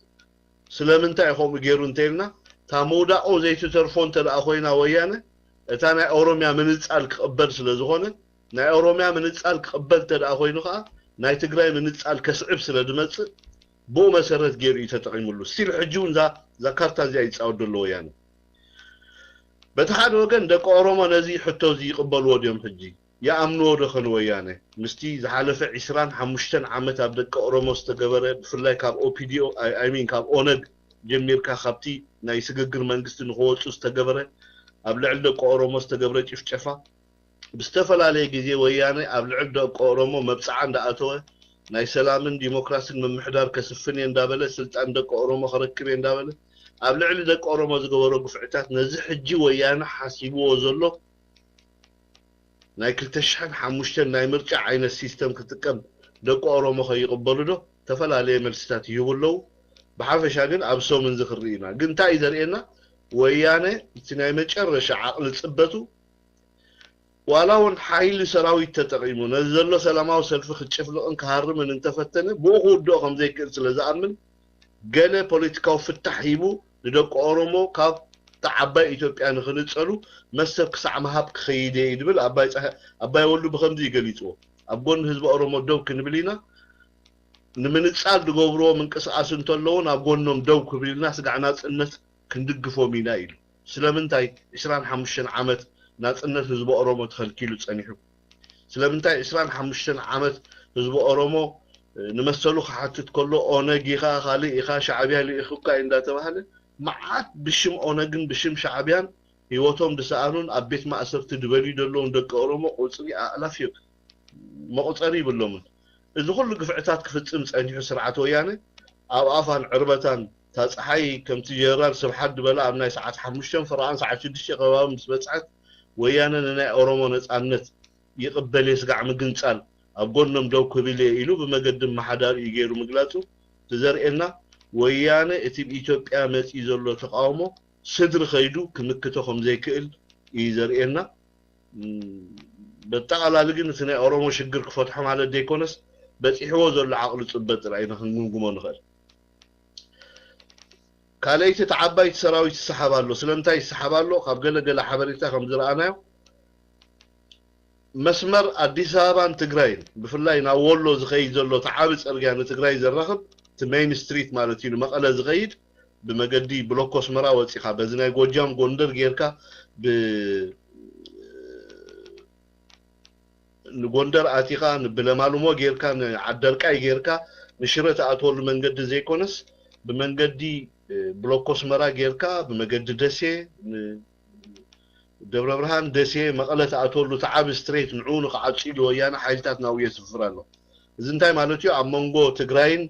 ስለምንታይ እዩ ከምኡ ገይሩ እንተኢልና፣ እታ ምውዳቑ ዘይትተርፎ እንተ ደኣ ኮይና ወያነ፣ እታ ናይ ኦሮሚያ ምንጻል ክቕበል ስለ ዝኾነ፣ ናይ ኦሮሚያ ምንጻል ክቕበል እንተ ደኣ ኮይኑ ከኣ፣ ናይ ትግራይ ምንጻል ከስዕብ ስለ ዝመጽእ፣ ብኡ መሰረት ገይሩ እዩ ተጠቒሙሉ። ስቲል ሕጂ እውን እዛ እዛ ካርታ እዚኣ ይጻወት ዘሎ ወያነ። በቲ ሓደ ወገን ደቂ ኦሮሞ ነዚ ሕቶ እዚ ይቕበልዎ ድዮም? ሕጂ ይኣምንዎ ዶ ኸን ወያነ? ምስቲ ዝሓለፈ ዕስራን ሓሙሽተን ዓመት ኣብ ደቂ ኦሮሞ ዝተገበረ፣ ብፍላይ ካብ ኦፒዲኦ፣ ኣይ ሚን ካብ ኦነግ ጀሚርካ፣ ካብቲ ናይ ስግግር መንግስቲ ንክወፁ ዝተገበረ፣ ኣብ ልዕሊ ደቂ ኦሮሞ ዝተገብረ ጭፍጨፋ፣ ብዝተፈላለየ ግዜ ወያነ ኣብ ልዕሊ ደቂ ኦሮሞ መብፅዓ እንዳኣተወ፣ ናይ ሰላምን ዲሞክራሲን ምምሕዳር ከስፍን እየ እንዳበለ፣ ስልጣን ደቂ ኦሮሞ ከረክብ እየ እንዳበለ፣ ኣብ ልዕሊ ደቂ ኦሮሞ ዝገበሮ ግፍዕታት፣ ነዚ ሕጂ ወያነ ሓሲብዎ ዘሎ ናይ ክልተ ሽሕን ሓሙሽተን ናይ ምርጫ ዓይነት ሲስተም ክጥቀም ደቂ ኦሮሞ ከይቕበሉ ዶ? ዝተፈላለየ መልስታት ይህቡ ኣለዉ። ብሓፈሻ ግን ኣብ ሰሙን እዚ ክርኢ ኢና። ግን እንታይ እዩ ዘርእየና? ወያነ እቲ ናይ መጨረሻ ዓቕሊ ጽበቱ፣ ዋላ እውን ሓይሊ ሰራዊት ተጠቒሙ ነዚ ዘሎ ሰላማዊ ሰልፊ ክጭፍልቕን ክሃርምን እንተፈተነ፣ ብኡ ክውድኦ ከም ዘይክእል ስለ ዝኣምን፣ ገለ ፖለቲካዊ ፍታሕ ሂቡ ንደቂ ኦሮሞ ካብ እታ ዓባይ ኢትዮጵያ ንክንጸሉ መሰብ ክሳዕ ምሃብ ክኸይድ እየ እዩ ዝብል ኣባይ ጸሃ-፣ ኣባይ ወልዱ ብኸምዚ እዩ ገሊጽዎ። ኣብ ጎኒ ህዝቢ ኦሮሞ ደው ክንብል ኢና፣ ንምንጻል ዝገብርዎ ምንቅስቓስ እንተለውን ኣብ ጎኖም ደው ክብል ኢልና ስጋዕ ናጽነት ክንድግፎም ኢና ኢሉ። ስለምንታይ ዕስራን ሓሙሽተን ዓመት ናጽነት ህዝቢ ኦሮሞ ተኸልኪሉ ጸኒሑ? ስለምንታይ ዕስራን ሓሙሽተን ዓመት ህዝቢ ኦሮሞ፣ እ፣ ንመሰሉ ክሓትት ከሎ ኦነግ ኢኻ፣ ካልእ ኢኻ፣ ሻዕብያ ልኢኹካ እዩ እንዳተባህለ መዓት ብሽም ኦነግን ብሽም ሻዕብያን ህይወቶም ዝሰኣኑን ኣብ ቤት ማእሰርቲ ዝበልዩ ዘለውን ደቂ ኦሮሞ ቁጽሪ ኣእላፍ እዮም። መቑጸሪ ይብሎምን። እዚ ኩሉ ግፍዕታት ክፍጽም ጸኒሑ ስርዓት ወያነ ኣብ ኣፋን ዕርበታን እታ ጸሓይ ከምቲ ጀነራል ስብሓት ዝበላ ኣብ ናይ ሰዓት ሓሙሽተን ፈረቓን ሰዓት ሽዱሽተ ከባቢ ምስ በጽሐት ወያነ ንናይ ኦሮሞ ነጻነት ይቕበል እየ ስጋዕ ምግንጻል ኣብ ጎኖም ደው ክብል እየ ኢሉ ብመገዲ ኣመሓዳሪኡ ገይሩ ምግላጹ ትዘርእየና ወያነ እቲ ብኢትዮጵያ መጺኡ ዘሎ ተቃውሞ ስድሪ ከይዱ ክምክቶ ከም ዘይክእል እዩ ዘርእየና። እም፣ በጠቓላሊ ግን እቲ ናይ ኦሮሞ ሽግር ክፈትሖ ማለት ዘይኮነስ በጺሕዎ ዘሎ ዓቕሊ ጽበ ጥራይ ኢና ክንግምግሞ ንኽእል። ካልኣይቲ እቲ ዓባይቲ ሰራዊት ይሰሓብ ኣሎ። ስለምንታይ ይሰሓብ ኣሎ? ካብ ገለ ገለ ሓበሬታ ከም ዝረኣናዮ መስመር ኣዲስ ኣበባን ትግራይን ብፍላይ ናብ ወሎ ዝኸይድ ዘሎ እቲ ዓቢ ጽርግያ ንትግራይ ዘራኽብ እቲ ሜይን ስትሪት ማለት እዩ ንመቐለ ዝኸይድ ብመገዲ ብሎኮ ኣስመራ ወፂኻ በዚ ናይ ጎጃም ጎንደር ጌርካ ብ ንጎንደር ኣቲኻ ንብለማልሞ ጌርካ ንዓደርቃይ ጌርካ ንሽረ ትኣትወሉ መንገዲ ዘይኮነስ ብመንገዲ እ፣ ብሎኮ ኣስመራ ጌርካ ብመገዲ ደሴ ን-፣ ደብረ ብርሃን ደሴ መቐለ ትኣትወሉ እቲ ዓቢ ስትሬት ንዕኡ ንክዓፅዩ ወያነ ሓይልታት ናብኡ የስፍር ኣሎ። እዚ እንታይ ማለት እዩ? ኣብ መንጎ ትግራይን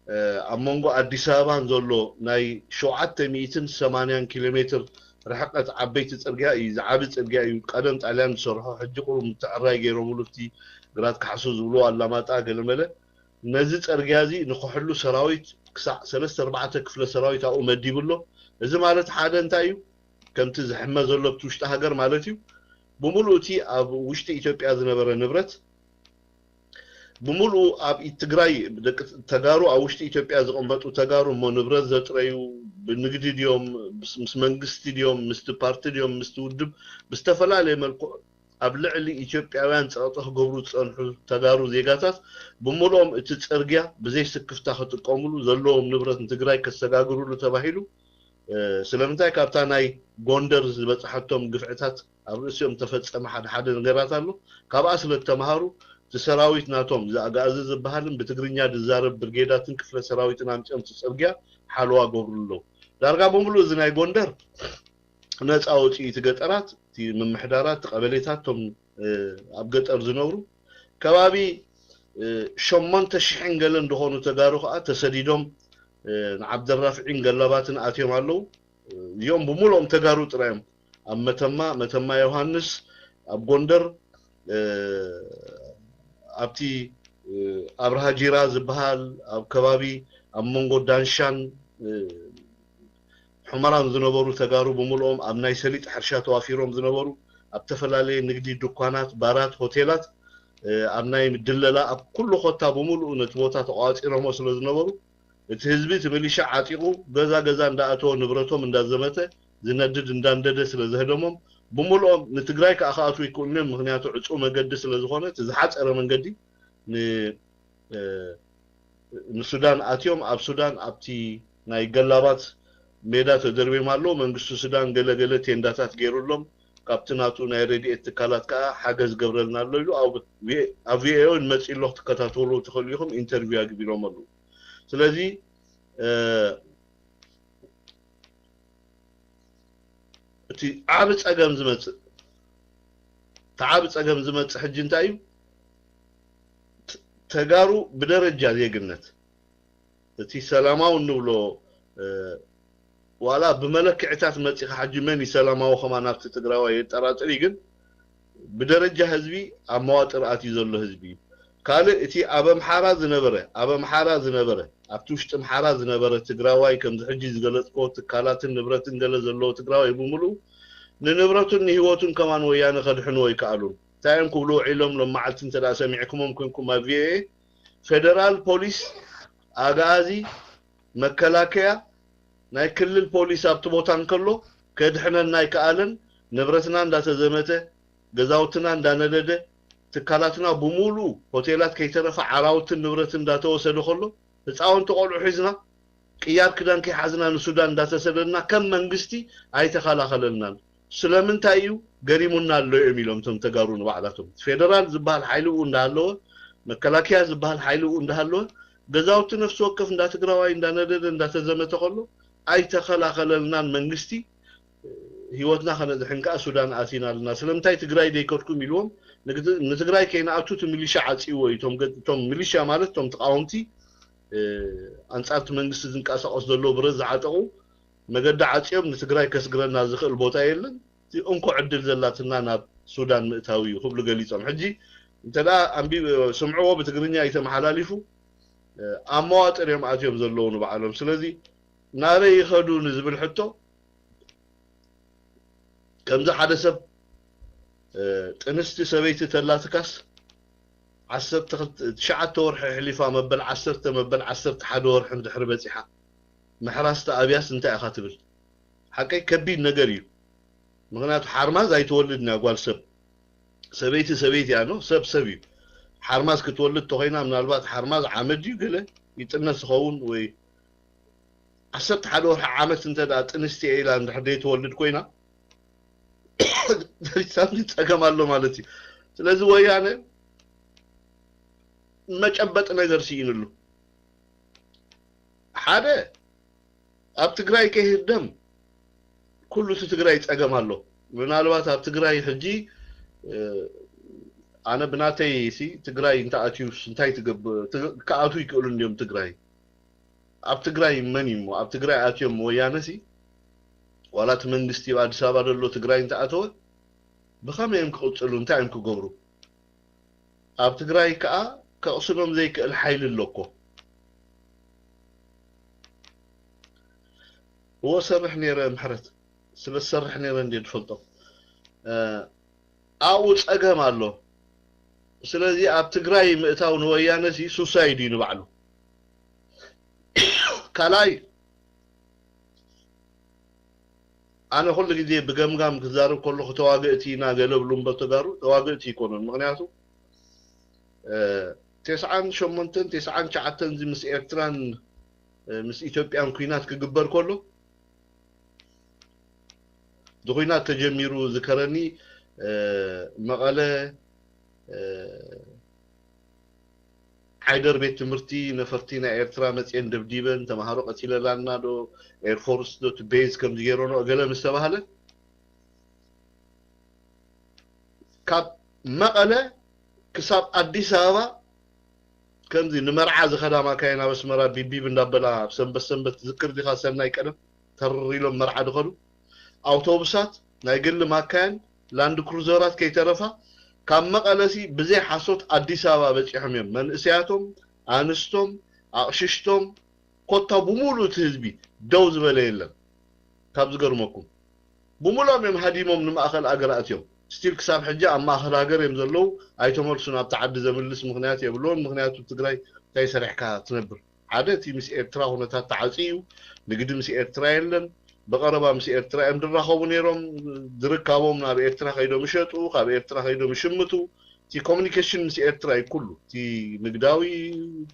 እ፣ ኣብ መንጎ ኣዲስ ኣበባን ዘሎ ናይ ሸውዓተ ሚእትን ሰማንያን ኪሎ ሜትር ርሕቀት ዓበይቲ ጽርግያ እዩ። እዚ ዓቢ ጽርግያ እዩ። ቀደም ጣልያን ዝሰርሖ፣ ሕጂ ቁሩብ ምትዕራይ ገይሮምሉ፣ እቲ ግራት ካሕሱ ዝብልዎ ኣላማጣ ገለመለ። ነዚ ጽርግያ እዚ ንክሕሉ ሰራዊት ክሳዕ ሰለስተ ኣርባዕተ ክፍለ ሰራዊት ኣብኡ መዲቡ ኣሎ። እዚ ማለት ሓደ እንታይ እዩ? ከምቲ ዝሕመ ዘሎ ኣብቲ ውሽጢ ሃገር ማለት እዩ። ብምሉእ እቲ ኣብ ውሽጢ ኢትዮጵያ ዝነበረ ንብረት ብምሉኡ ኣብ ኢድ ትግራይ ደቂ ተጋሩ ኣብ ውሽጢ ኢትዮጵያ ዝቕመጡ ተጋሩ እሞ ንብረት ዘጥረዩ ብንግዲ ድዮም ምስ፣ ምስ መንግስቲ ድዮም ምስቲ ፓርቲ ድዮም ምስቲ ውድብ ብዝተፈላለየ መልክዑ ኣብ ልዕሊ ኢትዮጵያውያን ጸቕጢ ክገብሩ ዝጸንሑ ተጋሩ ዜጋታት ብምሉኦም እቲ ጽርግያ ብዘይ ስክፍታ ክጥቀሙሉ ዘለዎም ንብረት ንትግራይ ከሰጋግሩሉ ተባሂሉ እ፣ ስለምንታይ ካብታ ናይ ጎንደር ዝበፅሐቶም ግፍዕታት ኣብ ርእሲኦም ተፈፀመ ሓደ ሓደ ነገራት ኣሎ። ካብኣ ስለ ዝተምሃሩ እቲ ሰራዊት ናቶም፣ እዚ ኣግኣዚ ዝበሃልን ብትግርኛ ዝዛረብ ብርጌዳትን ክፍለ ሰራዊትን ኣምጺኦም እቲ ጽርግያ ሓለዋ ገብሩ ኣለዉ። ዳርጋ ብምሉእ እዚ ናይ ጎንደር ነፃ ወፂኡ፣ እቲ ገጠራት፣ እቲ ምምሕዳራት፣ እቲ ቀበሌታት፣ እቶም ኣብ ገጠር ዝነብሩ ከባቢ ሸሞንተ ሽሕን ገለን ዝኾኑ ተጋሩ ከዓ ተሰዲዶም ንዓብደራፍዒን ገላባትን ኣትዮም ኣለዉ። እዚኦም ብምሉኦም ተጋሩ ጥራዮም። ኣብ መተማ፣ መተማ ዮሃንስ፣ ኣብ ጎንደር፣ ኣብቲ ኣብርሃ ጂራ ዝበሃል ኣብ ከባቢ ኣብ መንጎ ዳንሻን ሑመራን ዝነበሩ ተጋሩ ብምሉኦም ኣብ ናይ ሰሊጥ ሕርሻ ተዋፊሮም ዝነበሩ፣ ኣብ ተፈላለየ ንግዲ ድኳናት፣ ባራት፣ ሆቴላት፣ ኣብ ናይ ድለላ፣ ኣብ ኩሉ ኮታ ብምሉኡ ነቲ ቦታ ተቋፂሮሞ ስለ ዝነበሩ፣ እቲ ህዝቢ እቲ ሚሊሻ ዓጢቑ ገዛ ገዛ እንዳኣተወ ንብረቶም እንዳዘመተ ዝነድድ እንዳንደደ ስለ ዘህደሞም፣ ብምሉኦም ንትግራይ ከዓ ክኣትዉ ኣይክእሉን እዮም። ምክንያቱ ዕፁው መገዲ ስለ ዝኾነ፣ እቲ ዝሓፀረ መንገዲ ን ንሱዳን ኣትዮም፣ ኣብ ሱዳን ኣብቲ ናይ ገላባት ሜዳ ተደርብዮም ኣለዉ። መንግስቲ ሱዳን ገለ ገለ ቴንዳታት ገይሩሎም፣ ካብቲ ናቱ ናይ ረድኤት ትካላት ከዓ ሓገዝ ገብረልና ኣሎ ኢሉ ኣብ ቪኦኤ እውን መፂእ ኣሎ፣ ክትከታተሉ ትኽእሉ ኢኹም። ኢንተርቪው ኣግቢሮም ኣለዉ። ስለዚ እቲ ዓብ ፀገም ዝመፅእ እቲ ዓብ ፀገም ዝመፅእ ሕጂ እንታይ እዩ? ተጋሩ ብደረጃ ዜግነት እቲ ሰላማዊ እንብሎ ዋላ ብመለክዕታት መፂኻ ሕጂ መን እዩ ሰላማዊ ከማን ኣብቲ ትግራዋይ የጠራጥር እዩ። ግን ብደረጃ ህዝቢ ኣብ መዋጥር ኣትዩ ዘሎ ህዝቢ እዩ። ካልእ እቲ ኣብ ኣምሓራ ዝነበረ ኣብ ኣምሓራ ዝነበረ ኣብቲ ውሽጢ ኣምሓራ ዝነበረ ትግራዋይ ከምዚ ሕጂ ዝገለፅኮ ትካላትን ንብረትን ገለ ዘለዎ ትግራዋይ ብምሉኡ ንንብረቱን ንህይወቱን ከማን ወያነ ከድሕንዎ ኣይከኣሉን። እንታይ እዮም ክብሉ ውዒሎም ሎም መዓልቲ እንተ ደኣ ሰሚዕኩሞም ኮንኩም ኣብ ቪኦኤ ፌደራል ፖሊስ ኣግኣዚ መከላከያ ናይ ክልል ፖሊስ ኣብቲ ቦታ እንከሎ ከድሕነና ኣይከኣለን። ንብረትና እንዳተዘመተ ገዛውትና እንዳነደደ ትካላትና ብምሉኡ ሆቴላት ከይተረፈ ዓራውትን ንብረትን እንዳተወሰደ ከሎ ህፃውንቲ ቆልዑ ሒዝና ቅያር ክዳን ከይሓዝና ንሱዳን እንዳተሰደድና ከም መንግስቲ ኣይተኸላኸለልናን። ስለምንታይ እዩ ገሪሙና ኣሎ እዮም ኢሎም እቶም ተጋሩ ንባዕላቶም። ፌደራል ዝበሃል ሓይሊ ኡ እንዳሃለወ፣ መከላከያ ዝበሃል ሓይሊ ኡ እንዳሃለወ፣ ገዛውቲ ነፍሲ ወከፍ እንዳ ትግራዋይ እንዳነደደ እንዳተዘመተ ከሎ ኣይተኸላኸለልናን መንግስቲ። ህይወትና ከነድሕን ከዓ ሱዳን ኣቲና ኣለና። ስለምንታይ ትግራይ ዘይከድኩም ኢልዎም። ንትግራይ ከይንኣቱ እቲ ሚሊሻ ዓፂዎ እዩ። እቶም ሚሊሻ ማለት እቶም ተቃወምቲ ኣንፃር እቲ መንግስቲ ዝንቀሳቀሱ ዘለዉ ብረት ዝዓጠቁ መገዲ ዓፂዮም ንትግራይ ከስግረና ዝኽእል ቦታ የለን። እቲ እንኮ ዕድል ዘላትና ናብ ሱዳን ምእታው እዩ ክብሉ ገሊፆም። ሕጂ እንተ ደኣ ኣንቢ-፣ ስምዕዎ ብትግርኛ እዩ ተመሓላሊፉ፣ ኣብ መዋጥር እዮም ኣትዮም ዘለዉ ንባዕሎም። ስለዚ ናበይ ይኸዱ ንዝብል ሕቶ ከምዚ ሓደ ሰብ ጥንስቲ ሰበይቲ ተላትካስ ዓሰርተ ክልተ ትሽዓተ ወርሒ ኣሕሊፋ መበል ዓሰርተ መበል ዓሰርተ ሓደ ወርሒ እንድሕሪ በፂሓ ምሕራስ ተኣብያስ እንታይ ኢኻ ትብል? ሓቀይ ከቢድ ነገር እዩ። ምክንያቱ ሓርማዝ ኣይትወልድን እያ ጓል ሰብ። ሰበይቲ ሰበይቲ እያ፣ ኖ ሰብ ሰብ እዩ። ሓርማዝ ክትወልድ ተኮይና ምናልባት ሓርማዝ ዓመት ድዩ ገለ ይጥነስ ዝኸውን ወይ ዓሰርተ ሓደ ወርሒ ዓመት እንተ ደኣ ጥንስቲ እየ ኢላ እንድሕር ዘይትወልድ ኮይና ሳምቲንግ ጸገም ኣሎ ማለት እዩ። ስለዚ ወያነ መጨበጢ ነገር ስኢንሉ። ሓደ ኣብ ትግራይ ከይህደም ኩሉ እቲ ትግራይ ጸገም ኣሎ። ምናልባት ኣብ ትግራይ ሕጂ ኣነ ብናተይ ሲ ትግራይ እንተኣትዩስ እንታይ ትገብር? ክኣትዉ ይክእሉ እንዲዮም ትግራይ። ኣብ ትግራይ መን እዩ እሞ? ኣብ ትግራይ ኣትዮም ወያነ ሲ ዋላ እቲ መንግስቲ ኣብ ኣዲስ ኣበባ ዘሎ ትግራይ እንተኣተወ ብኸመይ እዮም ክቕፅሉ? እንታይ እዮም ክገብሩ? ኣብ ትግራይ ከዓ ከቕስኖም ዘይክእል ሓይሊ ኣሎ እኮ። እዎ ሰርሕ ነይረ ምሕረት ስለ ዝሰርሕ ነይረ እንዴ ዝፈልጦ ኣብኡ ፀገም ኣሎ። ስለዚ ኣብ ትግራይ ምእታው ንወያነ ሲ ሱሳይድ እዩ ንባዕሉ። ካልኣይ ኣነ ኩሉ ግዜ ብገምጋም ክዛረብ ከለኹ ተዋግእቲ ኢና ገለ ብሉ እምበር ተጋሩ ተዋግእቲ ኣይኮኑን። ምክንያቱ ተስዓን ሸሞንተን ተስዓን ትሽዓተን እዚ ምስ ኤርትራን ምስ ኢትዮጵያን ኩናት ክግበር ከሎ እቲ ኩናት ተጀሚሩ ዝከረኒ መቐለ ዓይደር ቤት ትምህርቲ ነፈርቲ ናይ ኤርትራ መፅየን ደብዲበን ተምሃሮ ቀቲለላና ዶ፣ ኤርፎርስ ዶ እቲ ቤዝ ከምዚ ገይረኖ ገለ ምስ ተባህለ፣ ካብ መቐለ ክሳብ ኣዲስ ኣበባ ከምዚ ንመርዓ ዝኸዳ ማካይን ኣብ ኣስመራ ቢቢብ እንዳበላ ኣብ ሰንበት ሰንበት ትዝክር ዲኻ ሰናይ ቀደም ተር ኢሎም መርዓ ድኸዱ ኣውቶቡሳት ናይ ግሊ ማካይን ላንድ ክሩዘራት ከይተረፋ ካብ መቐለሲ ብዘይ ሓሶት ኣዲስ ኣበባ በፂሖም እዮም። መንእሰያቶም፣ ኣንስቶም፣ ኣቕሽሽቶም ኮታ ብሙሉ እቲ ህዝቢ ደው ዝበለ የለን። ካብ ዝገርመኩም ብሙሎም እዮም ሃዲሞም ንማእኸል ኣገር ኣትዮም። ስቲል ክሳብ ሕጂ ኣብ ማእኸል ሃገር እዮም ዘለዉ። ኣይተመልሱን ኣብቲ ዓዲ ዘምልስ ምክንያት የብልዎን። ምክንያቱ ትግራይ እንታይ ሰሪሕካ ትነብር? ሓደ እቲ ምስ ኤርትራ ኩነታት ተዓፂ እዩ። ንግዲ ምስ ኤርትራ የለን። ብቐረባ ምስ ኤርትራ እዮም ድራኸቡ ነይሮም። ዝርካቦም ናብ ኤርትራ ከይዶም ይሸጡ፣ ካብ ኤርትራ ከይዶም ይሽምቱ። እቲ ኮሚኒኬሽን ምስ ኤርትራ እዩ ኩሉ። እቲ ንግዳዊ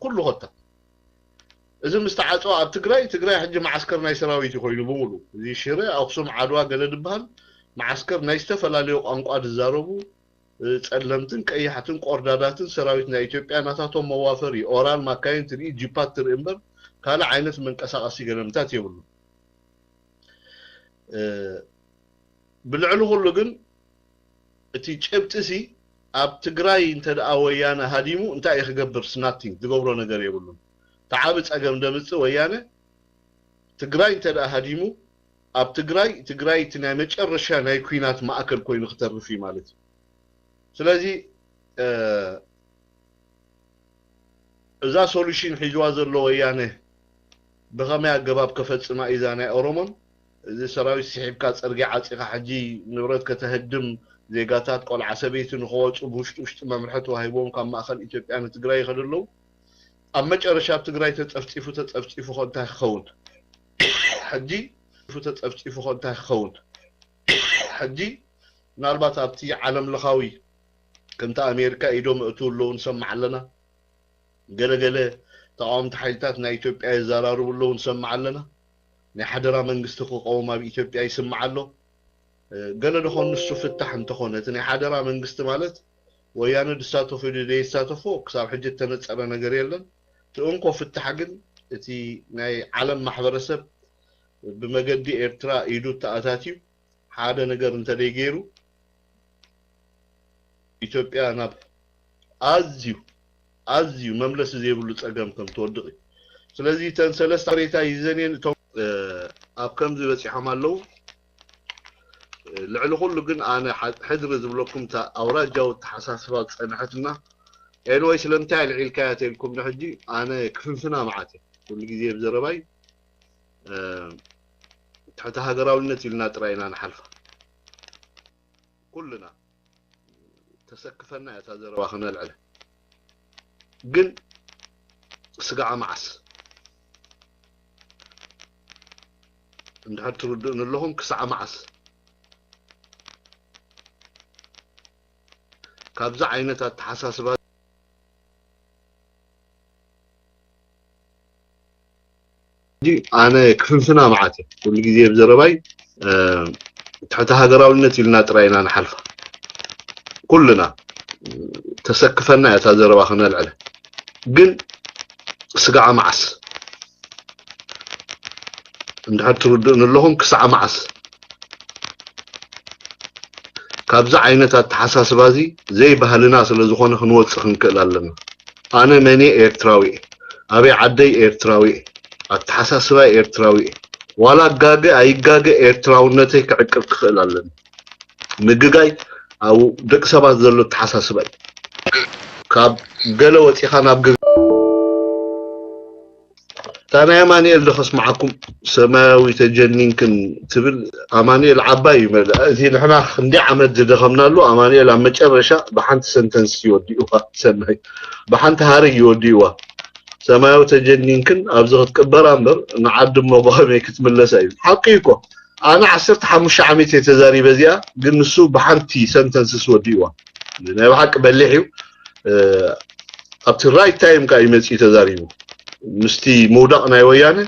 ኩሉ ኸታ እዚ ምስ ተዓፀወ ኣብ ትግራይ ትግራይ ሕጂ መዓስከር ናይ ሰራዊት እዩ ኮይኑ ብምሉ እዚ ሽረ ኣክሱም ዓድዋ ገለ ዝበሃል መዓስከር ናይ ዝተፈላለዩ ቋንቋ ዝዛረቡ ጸለምትን ቀያሕትን ቆርዳዳትን ሰራዊት ናይ ኢትዮጵያ ናታቶም መዋፈሪ ኦራል ማካይን ትርኢ ጂፓት ትርኢ እምበር ካልእ ዓይነት መንቀሳቐሲ ገለምታት የብሉ። ብልዕሊ ኩሉ ግን እቲ ጭብጢ ሲ ኣብ ትግራይ እንተ ደኣ ወያነ ሃዲሙ እንታይ እዩ ክገብር? ስናቲንግ ዝገብሮ ነገር የብሉን። ተዓቢ ጸገም ደምጽእ ወያነ ትግራይ እንተ ደኣ ሃዲሙ ኣብ ትግራይ ትግራይ እቲ ናይ መጨረሻ ናይ ኩናት ማእከል ኮይኑ ክተርፍ እዩ ማለት እዩ። ስለዚ እዛ ሶሉሽን ሒዝዋ ዘሎ ወያነ ብኸመይ ኣገባብ ከፈጽማ እዩ እዛ ናይ ኦሮሞን? እዚ ሰራዊት ስሒብካ ጽርግያ ዓጺኻ ሕጂ ንብረት ከተህድም ዜጋታት ቆልዓ ሰበይቲ ንኸወፁ ብውሽጢ ውሽጢ መምርሒ ተዋሂቦም ካብ ማእኸል ኢትዮጵያ ንትግራይ ይኸዱ ኣለዉ። ኣብ መጨረሻ ኣብ ትግራይ ተፀፍፂፉ ተፀፍፂፉ ኸ እንታይ ክኸውን? ሕጂ ተፀፍፂፉ ኸ እንታይ ክኸውን? ሕጂ ምናልባት ኣብቲ ዓለም ለኻዊ ከምቲ ኣሜሪካ ኢዶም እእትው ኣለዉ ንሰማዕ ኣለና። ገለገለ ተቃወምቲ ሓይልታት ናይ ኢትዮጵያ የዘራርቡ ኣለዉ ንሰማዕ ኣለና። ናይ ሓደራ መንግስቲ ክቀውም ኣብ ኢትዮጵያ ይስማዕ ኣሎ። ገለ ደኾን ንሱ ፍታሕ እንተኾነ እቲ ናይ ሓደራ መንግስቲ ማለት ወያነ ድሳተፎ ዶ ደይሳተፎ ክሳብ ሕጂ እተነጸረ ነገር የለን። እቲ እንኮ ፍታሕ ግን እቲ ናይ ዓለም ማሕበረሰብ ብመገዲ ኤርትራ ኢዱ ተኣታትዩ ሓደ ነገር እንተደይገይሩ ኢትዮጵያ ናብ ኣዝዩ ኣዝዩ መምለሲ ዘይብሉ ጸገም ከም ትወድቕ እዩ። ስለዚ እተን ሰለስተ ሓበሬታ ይዘንየን እቶም ኣብ ከምዚ በጺሖም ኣለዉ። ልዕሊ ኩሉ ግን ኣነ ሕድሪ ዝብለኩም እታ ኣውራጃዊ ኣተሓሳስባ ዝጸንሐትና ኤንወይ ስለምንታይ ኣልዒልካያ ተልኩም ንሕጂ ኣነ ክፍንፍና መዓት እየ ኩሉ ግዜ ብዘረባይ ትሕቲ ሃገራውነት ኢልና ጥራይ ኢና ንሓልፋ ኩልና ተሰክፈና እያ እታ ዘረባ ክነልዕል ግን ስጋዓ መዓስ እንድሕር ትርድእን ኣለኹም ክሳዕ መዓስ ካብዚ ዓይነት ኣተሓሳስባ ኣነ ክፍንፍና መዓት እየ ኩሉ ግዜ ብዘረባይ ትሕቲ ሃገራውነት ኢልና ጥራይ ኢና ንሓልፋ ኩልና ተሰክፈና እያ እታ ዘረባ ክነልዕለ ግን ስጋዓ መዓስ እንድሕር ትርድእን ኣለኹም ክሳዕ መዓስ ካብዚ ዓይነት ኣተሓሳስባ እዚ ዘይባህልና ስለ ዝኾነ ክንወፅእ ክንክእል ኣለና ኣነ መን ኤርትራዊ ኣበይ ዓደይ ኤርትራዊ ኣተሓሳስባ ኤርትራዊ ዋላ ጋገ ኣይጋገ ኤርትራውነተይ ክዕቅብ ክኽእል ኣለኒ ምግጋይ ኣብ ደቂ ሰባት ዘሎ ኣተሓሳስባ እዩ ካብ ገለ ወፂኻ ናብ ግግ እታ ናይ ኣማንኤል ዶ ከስምዓኩም ሰማያዊ ተጀኒንክን ትብል ኣማንኤል ዓባይ እዩ መ እቲ ንሕና ክንዲ ዓመት ዝደኸምናሉ ኣማንኤል ኣብ መጨረሻ ብሓንቲ ሰንተንስ ይወዲእዋ ሰናይ ብሓንቲ ሃረግ ይወዲእዋ ሰማያዊ ተጀኒንክን ኣብዚ ክትቅበራ እምበር ንዓዲ እሞ ብኸመይ ክትምለሳ እዩ ሓቂ እኮ ኣነ ዓሰርተ ሓሙሽተ ዓመት እየ ተዛሪበ እዚኣ ግን ንሱ ብሓንቲ ሰንተንስስ ወዲእዋ ናይ ብሓቂ በሊሕ እዩ ኣብቲ ራይት ታይም ከዓ ይመፅእ ተዛሪቡ ምስቲ ምውዳቕ ናይ ወያነ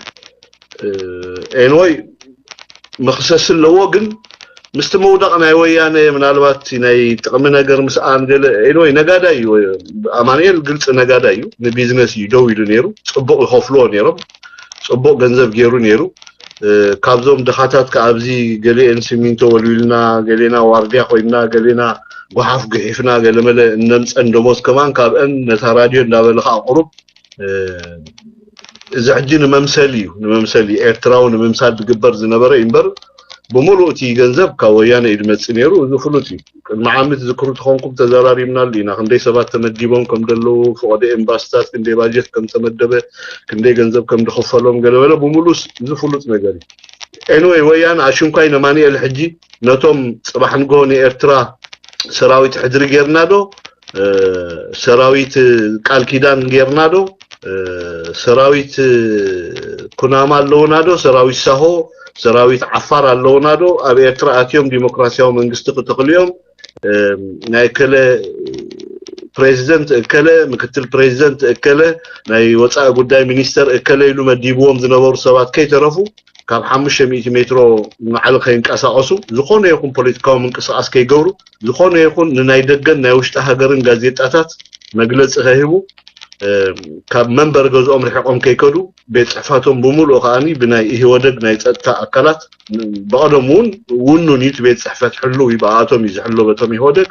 ኤንወይ መክሰስ ኣለዎ ግን ምስቲ ምውዳቕ ናይ ወያነ ምናልባት ናይ ጥቕሚ ነገር ምስኣን ገለ፣ ኤኒወይ፣ ነጋዳይ እዩ። ኣማኑኤል ግልፂ ነጋዳይ እዩ። ንቢዝነስ እዩ ደው ኢሉ ነይሩ። ፅቡቕ ይኸፍልዎ ነይሮም። ፅቡቕ ገንዘብ ገይሩ ነይሩ። ካብዞም ድኻታት ከ ኣብዚ ገሌን ሲሚንቶ ወልዊልና፣ ገሌና ዋርድያ ኮይንና፣ ገሌና ጓሓፍ ግሒፍና፣ ገለመለ እነምፀን ደሞዝ ከማን ካብአን ነታ ራድዮ እንዳበለ ከዓ ቁሩብ እዚ ሕጂ ንመምሰል እዩ፣ ንመምሰል እዩ፣ ኤርትራዊ ንምምሳል ዝግበር ዝነበረ እዩ እምበር፣ ብምሉእ እቲ ገንዘብ ካብ ወያነ እዩ ዝመጽእ ነይሩ። እዚ ፍሉጥ እዩ። ቅድሚ ዓሚ ትዝክሩ ተኾንኩም ተዘራሪብናሉ ኢና። ክንደይ ሰባት ተመዲቦም ከም ዘለዉ፣ ፈቐዶ ኤምባስታት ክንደይ ባጀት ከም ተመደበ፣ ክንደይ ገንዘብ ከም ዝኽፈሎም ገለበለ ብምሉእ እዚ ፍሉጥ ነገር እዩ። ኤንወይ ወያነ ኣሽንኳይ ነማንኤል ሕጂ ነቶም ጽባሕ ንግሆ ንኤርትራ ሰራዊት ሕድሪ ጌርና ዶ ሰራዊት ቃል ኪዳን ጌርና ዶ ሰራዊት ኩናማ ኣለውና ዶ ሰራዊት ሳሆ ሰራዊት ዓፋር ኣለውና ዶ ኣብ ኤርትራ ኣትዮም ዲሞክራሲያዊ መንግስቲ ክተኽልዮም ናይ እከለ ፕሬዚደንት እከለ ምክትል ፕሬዚደንት እከለ ናይ ወፃኢ ጉዳይ ሚኒስተር እከለ ኢሉ መዲብዎም ዝነበሩ ሰባት ከይተረፉ ካብ ሓሙሽተ ሚእቲ ሜትሮ ንላዕሊ ከይንቀሳቐሱ ዝኾነ ይኹን ፖለቲካዊ ምንቅስቃስ ከይገብሩ ዝኾነ ይኹን ንናይ ደገን ናይ ውሽጢ ሃገርን ጋዜጣታት መግለፂ ከይህቡ ካብ መንበሪ ገዝኦም ርሒቆም ከይከዱ ቤት ፅሕፈቶም ብምሉኡ ከዓኒ ብናይ ኢህወደግ ናይ ፀጥታ ኣካላት ብቐደሙ እውን ውኑን እዩ እቲ ቤት ፅሕፈት ሕልው እዩ ብኣቶም እዩ ዝሕሎ በቶም ኢህወደግ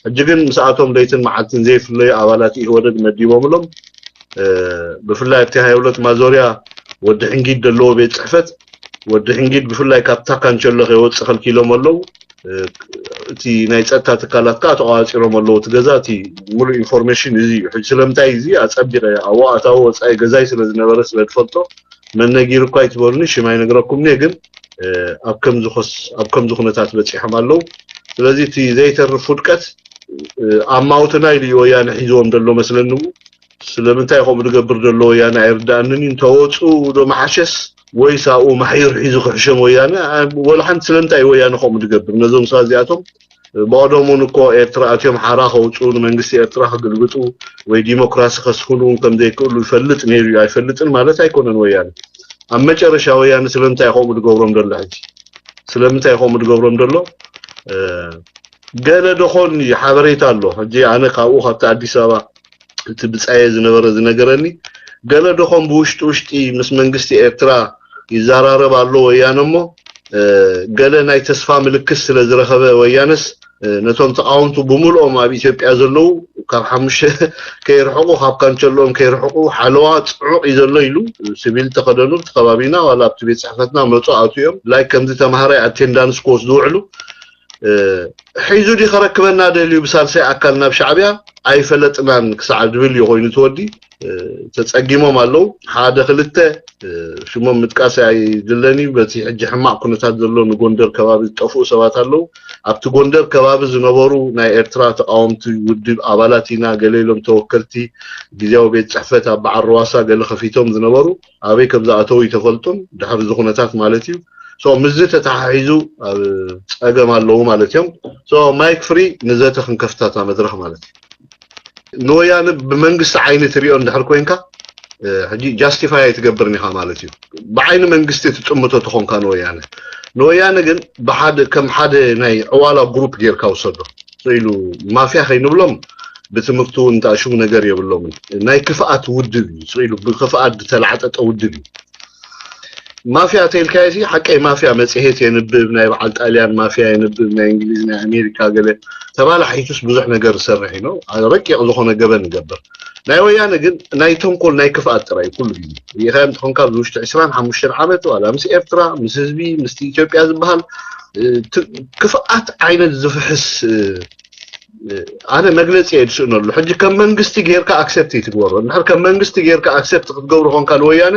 ሕጂ ግን ምስኣቶም ለይትን መዓልትን ዘይፍለዩ ኣባላት ኢህወደግ መዲቦምሎም ብፍላይ ኣብቲ ሃይብሎት ማዞርያ ወዲ ሕንጊድ ዘለዎ ቤት ፅሕፈት ወዲ ሕንጊድ ብፍላይ ካብታ ካንቸሎ ከይወፅእ ከልኪሎም ኣለዉ እቲ ናይ ፀጥታ ትካላት ከዓ ተቋፂሮም ኣለዉ እቲ ገዛ እቲ ሙሉእ ኢንፎርሜሽን እዚ እዩ ሕጂ ስለምንታይ እዚ ኣፀቢቀ ኣብኡ ኣታዊ ወፃኢ ገዛይ ስለ ዝነበረ ስለ ዝፈልጦ መን ነጊሩ እኳ ኣይትበሉኒ ሽም ኣይነግረኩም እየ ግን ኣብ ከምዚ ኮስ ኣብ ከምዚ ኩነታት በፂሖም ኣለዉ ስለዚ እቲ ዘይተርፍ ውድቀት ኣማውትና ኢሉ እዩ ወያነ ሒዝዎም ዘሎ መስለኒ ስለምንታይ ከምኡ ዝገብር ዘሎ ወያነ ኣይርዳእንን እዩ እንተወፁ ዶ መሓሸስ ወይስ ኣብኡ ማሕዩር ሒዙ ክሕሸም ወያነ ወላ ሓንቲ ስለምንታይ ወያነ ከምኡ ዝገብር ነዞም ሰባት እዚኣቶም ብቐደሙን እኮ ኤርትራ ኣትዮም ሓራ ከውፅኡ ንመንግስቲ ኤርትራ ክግልብጡ ወይ ዲሞክራሲ ከስፍኑ እውን ከም ዘይክእሉ ይፈልጥ ነይሩ እዩ ኣይፈልጥን ማለት ኣይኮነን ወያነ ኣብ መጨረሻ ወያነ ስለምንታይ ከምኡ ዝገብሮም ዘሎ ሕጂ ስለምንታይ ከምኡ ዝገብሮም ዘሎ ገለ ደኾን ሓበሬታ ኣሎ ሕጂ ኣነ ካብኡ ካብቲ ኣዲስ ኣበባ እቲ ብጻየ ዝነበረ ዝነገረኒ ገለ ደኾን ብውሽጢ ውሽጢ ምስ መንግስቲ ኤርትራ ይዘራረብ ኣሎ ወያነ እሞ ገለ ናይ ተስፋ ምልክት ስለ ዝረኸበ ወያነስ ነቶም ተቃወምቱ ብምልኦም ኣብ ኢትዮጵያ ዘለዉ ካብ ሓሙሽተ ከይርሕቁ ካብ ካንቸሎም ከይርሕቁ ሓለዋ ፅዑቅ እዩ ዘሎ ኢሉ ሲቪል ተኸደኑ እቲ ከባቢና ዋላ ኣብቲ ቤት ፅሕፈትና መፁ ኣትዮም ላይ ከምዚ ተምሃራይ ኣቴንዳንስ ክወስዱ ውዕሉ ሒዙ ዲ ከረክበና ደልዩ ብሳልሳይ ኣካል ናብ ሻዕብያ ኣይፈለጥናን ክሳዕ ዝብል እዩ ኮይኑ ትወዲ ተጸጊሞም ኣለዉ ሓደ ክልተ ሽሞም ምጥቃስ ኣይድለን እዩ በቲ ሕጂ ሕማቕ ኩነታት ዘሎ ንጎንደር ከባቢ ዝጠፍኡ ሰባት ኣለዉ ኣብቲ ጎንደር ከባቢ ዝነበሩ ናይ ኤርትራ ተቃወምቲ ውድብ ኣባላት ኢና ገለ ኢሎም ተወከልቲ ግዜያዊ ቤት ጽሕፈት ኣብ በዓል ርዋሳ ገለ ከፊቶም ዝነበሩ ኣበይ ከም ዝኣተዉ ይተፈልጡን ድሕሪ እዚ ኩነታት ማለት እዩ ሶ ምስዚ ተተሓሒዙ ኣብ ጸገም ኣለዉ ማለት እዮም ሶ ማይክ ፍሪ ንዘተ ክንከፍታታ መድረኽ ማለት እዩ ንወያነ ብመንግስቲ ዓይኒ ትሪኦ እንድሕር ኮይንካ ሕጂ ጃስቲፋይ ኣይትገብርን ኢኻ ማለት እዩ ብዓይኒ መንግስቲ ትጥምቶ ተኾንካ ንወያነ ንወያነ ግን ብሓደ ከም ሓደ ናይ ዕዋላ ግሩፕ ጌርካ ውሰዶ ኢሉ ማፍያ ከይንብሎም ብትምህርቱ እንታሽሙ ነገር የብሎምን ናይ ክፍኣት ውድብ እዩ ኢሉ ብክፍኣት ዝተላዕጠጠ ውድብ እዩ ማፍያ ተይልካዮ ሲ ሓቀይ ማፍያ መፅሄት የንብብ ናይ በዓል ጣልያን ማፍያ የንብብ ናይ እንግሊዝ ናይ ኣሜሪካ ገለ ተባላሒቱስ ብዙሕ ነገር ዝሰርሕ እዩ ረቂቕ ዝኾነ ገበን ይገብር ናይ ወያነ ግን ናይ ተንኮል ናይ ክፍኣት ጥራይ ኩሉ ግዜ ሪኢኻዮ እንትኾንካ ኣብዚ ውሽጢ ዕስራን ሓሙሽተን ዓመት ዋላ ምስ ኤርትራ ምስ ህዝቢ ምስቲ ኢትዮጵያ ዝበሃል ክፍኣት ዓይነት ዝፍሕስ ኣነ መግለፂ እየ ዝስእነሉ ሕጂ ከም መንግስቲ ጌርካ ኣክሰፕት ይትግበሮ እንድሕር ከም መንግስቲ ጌርካ ኣክሰፕት ክትገብሮ ኮንካ ንወያነ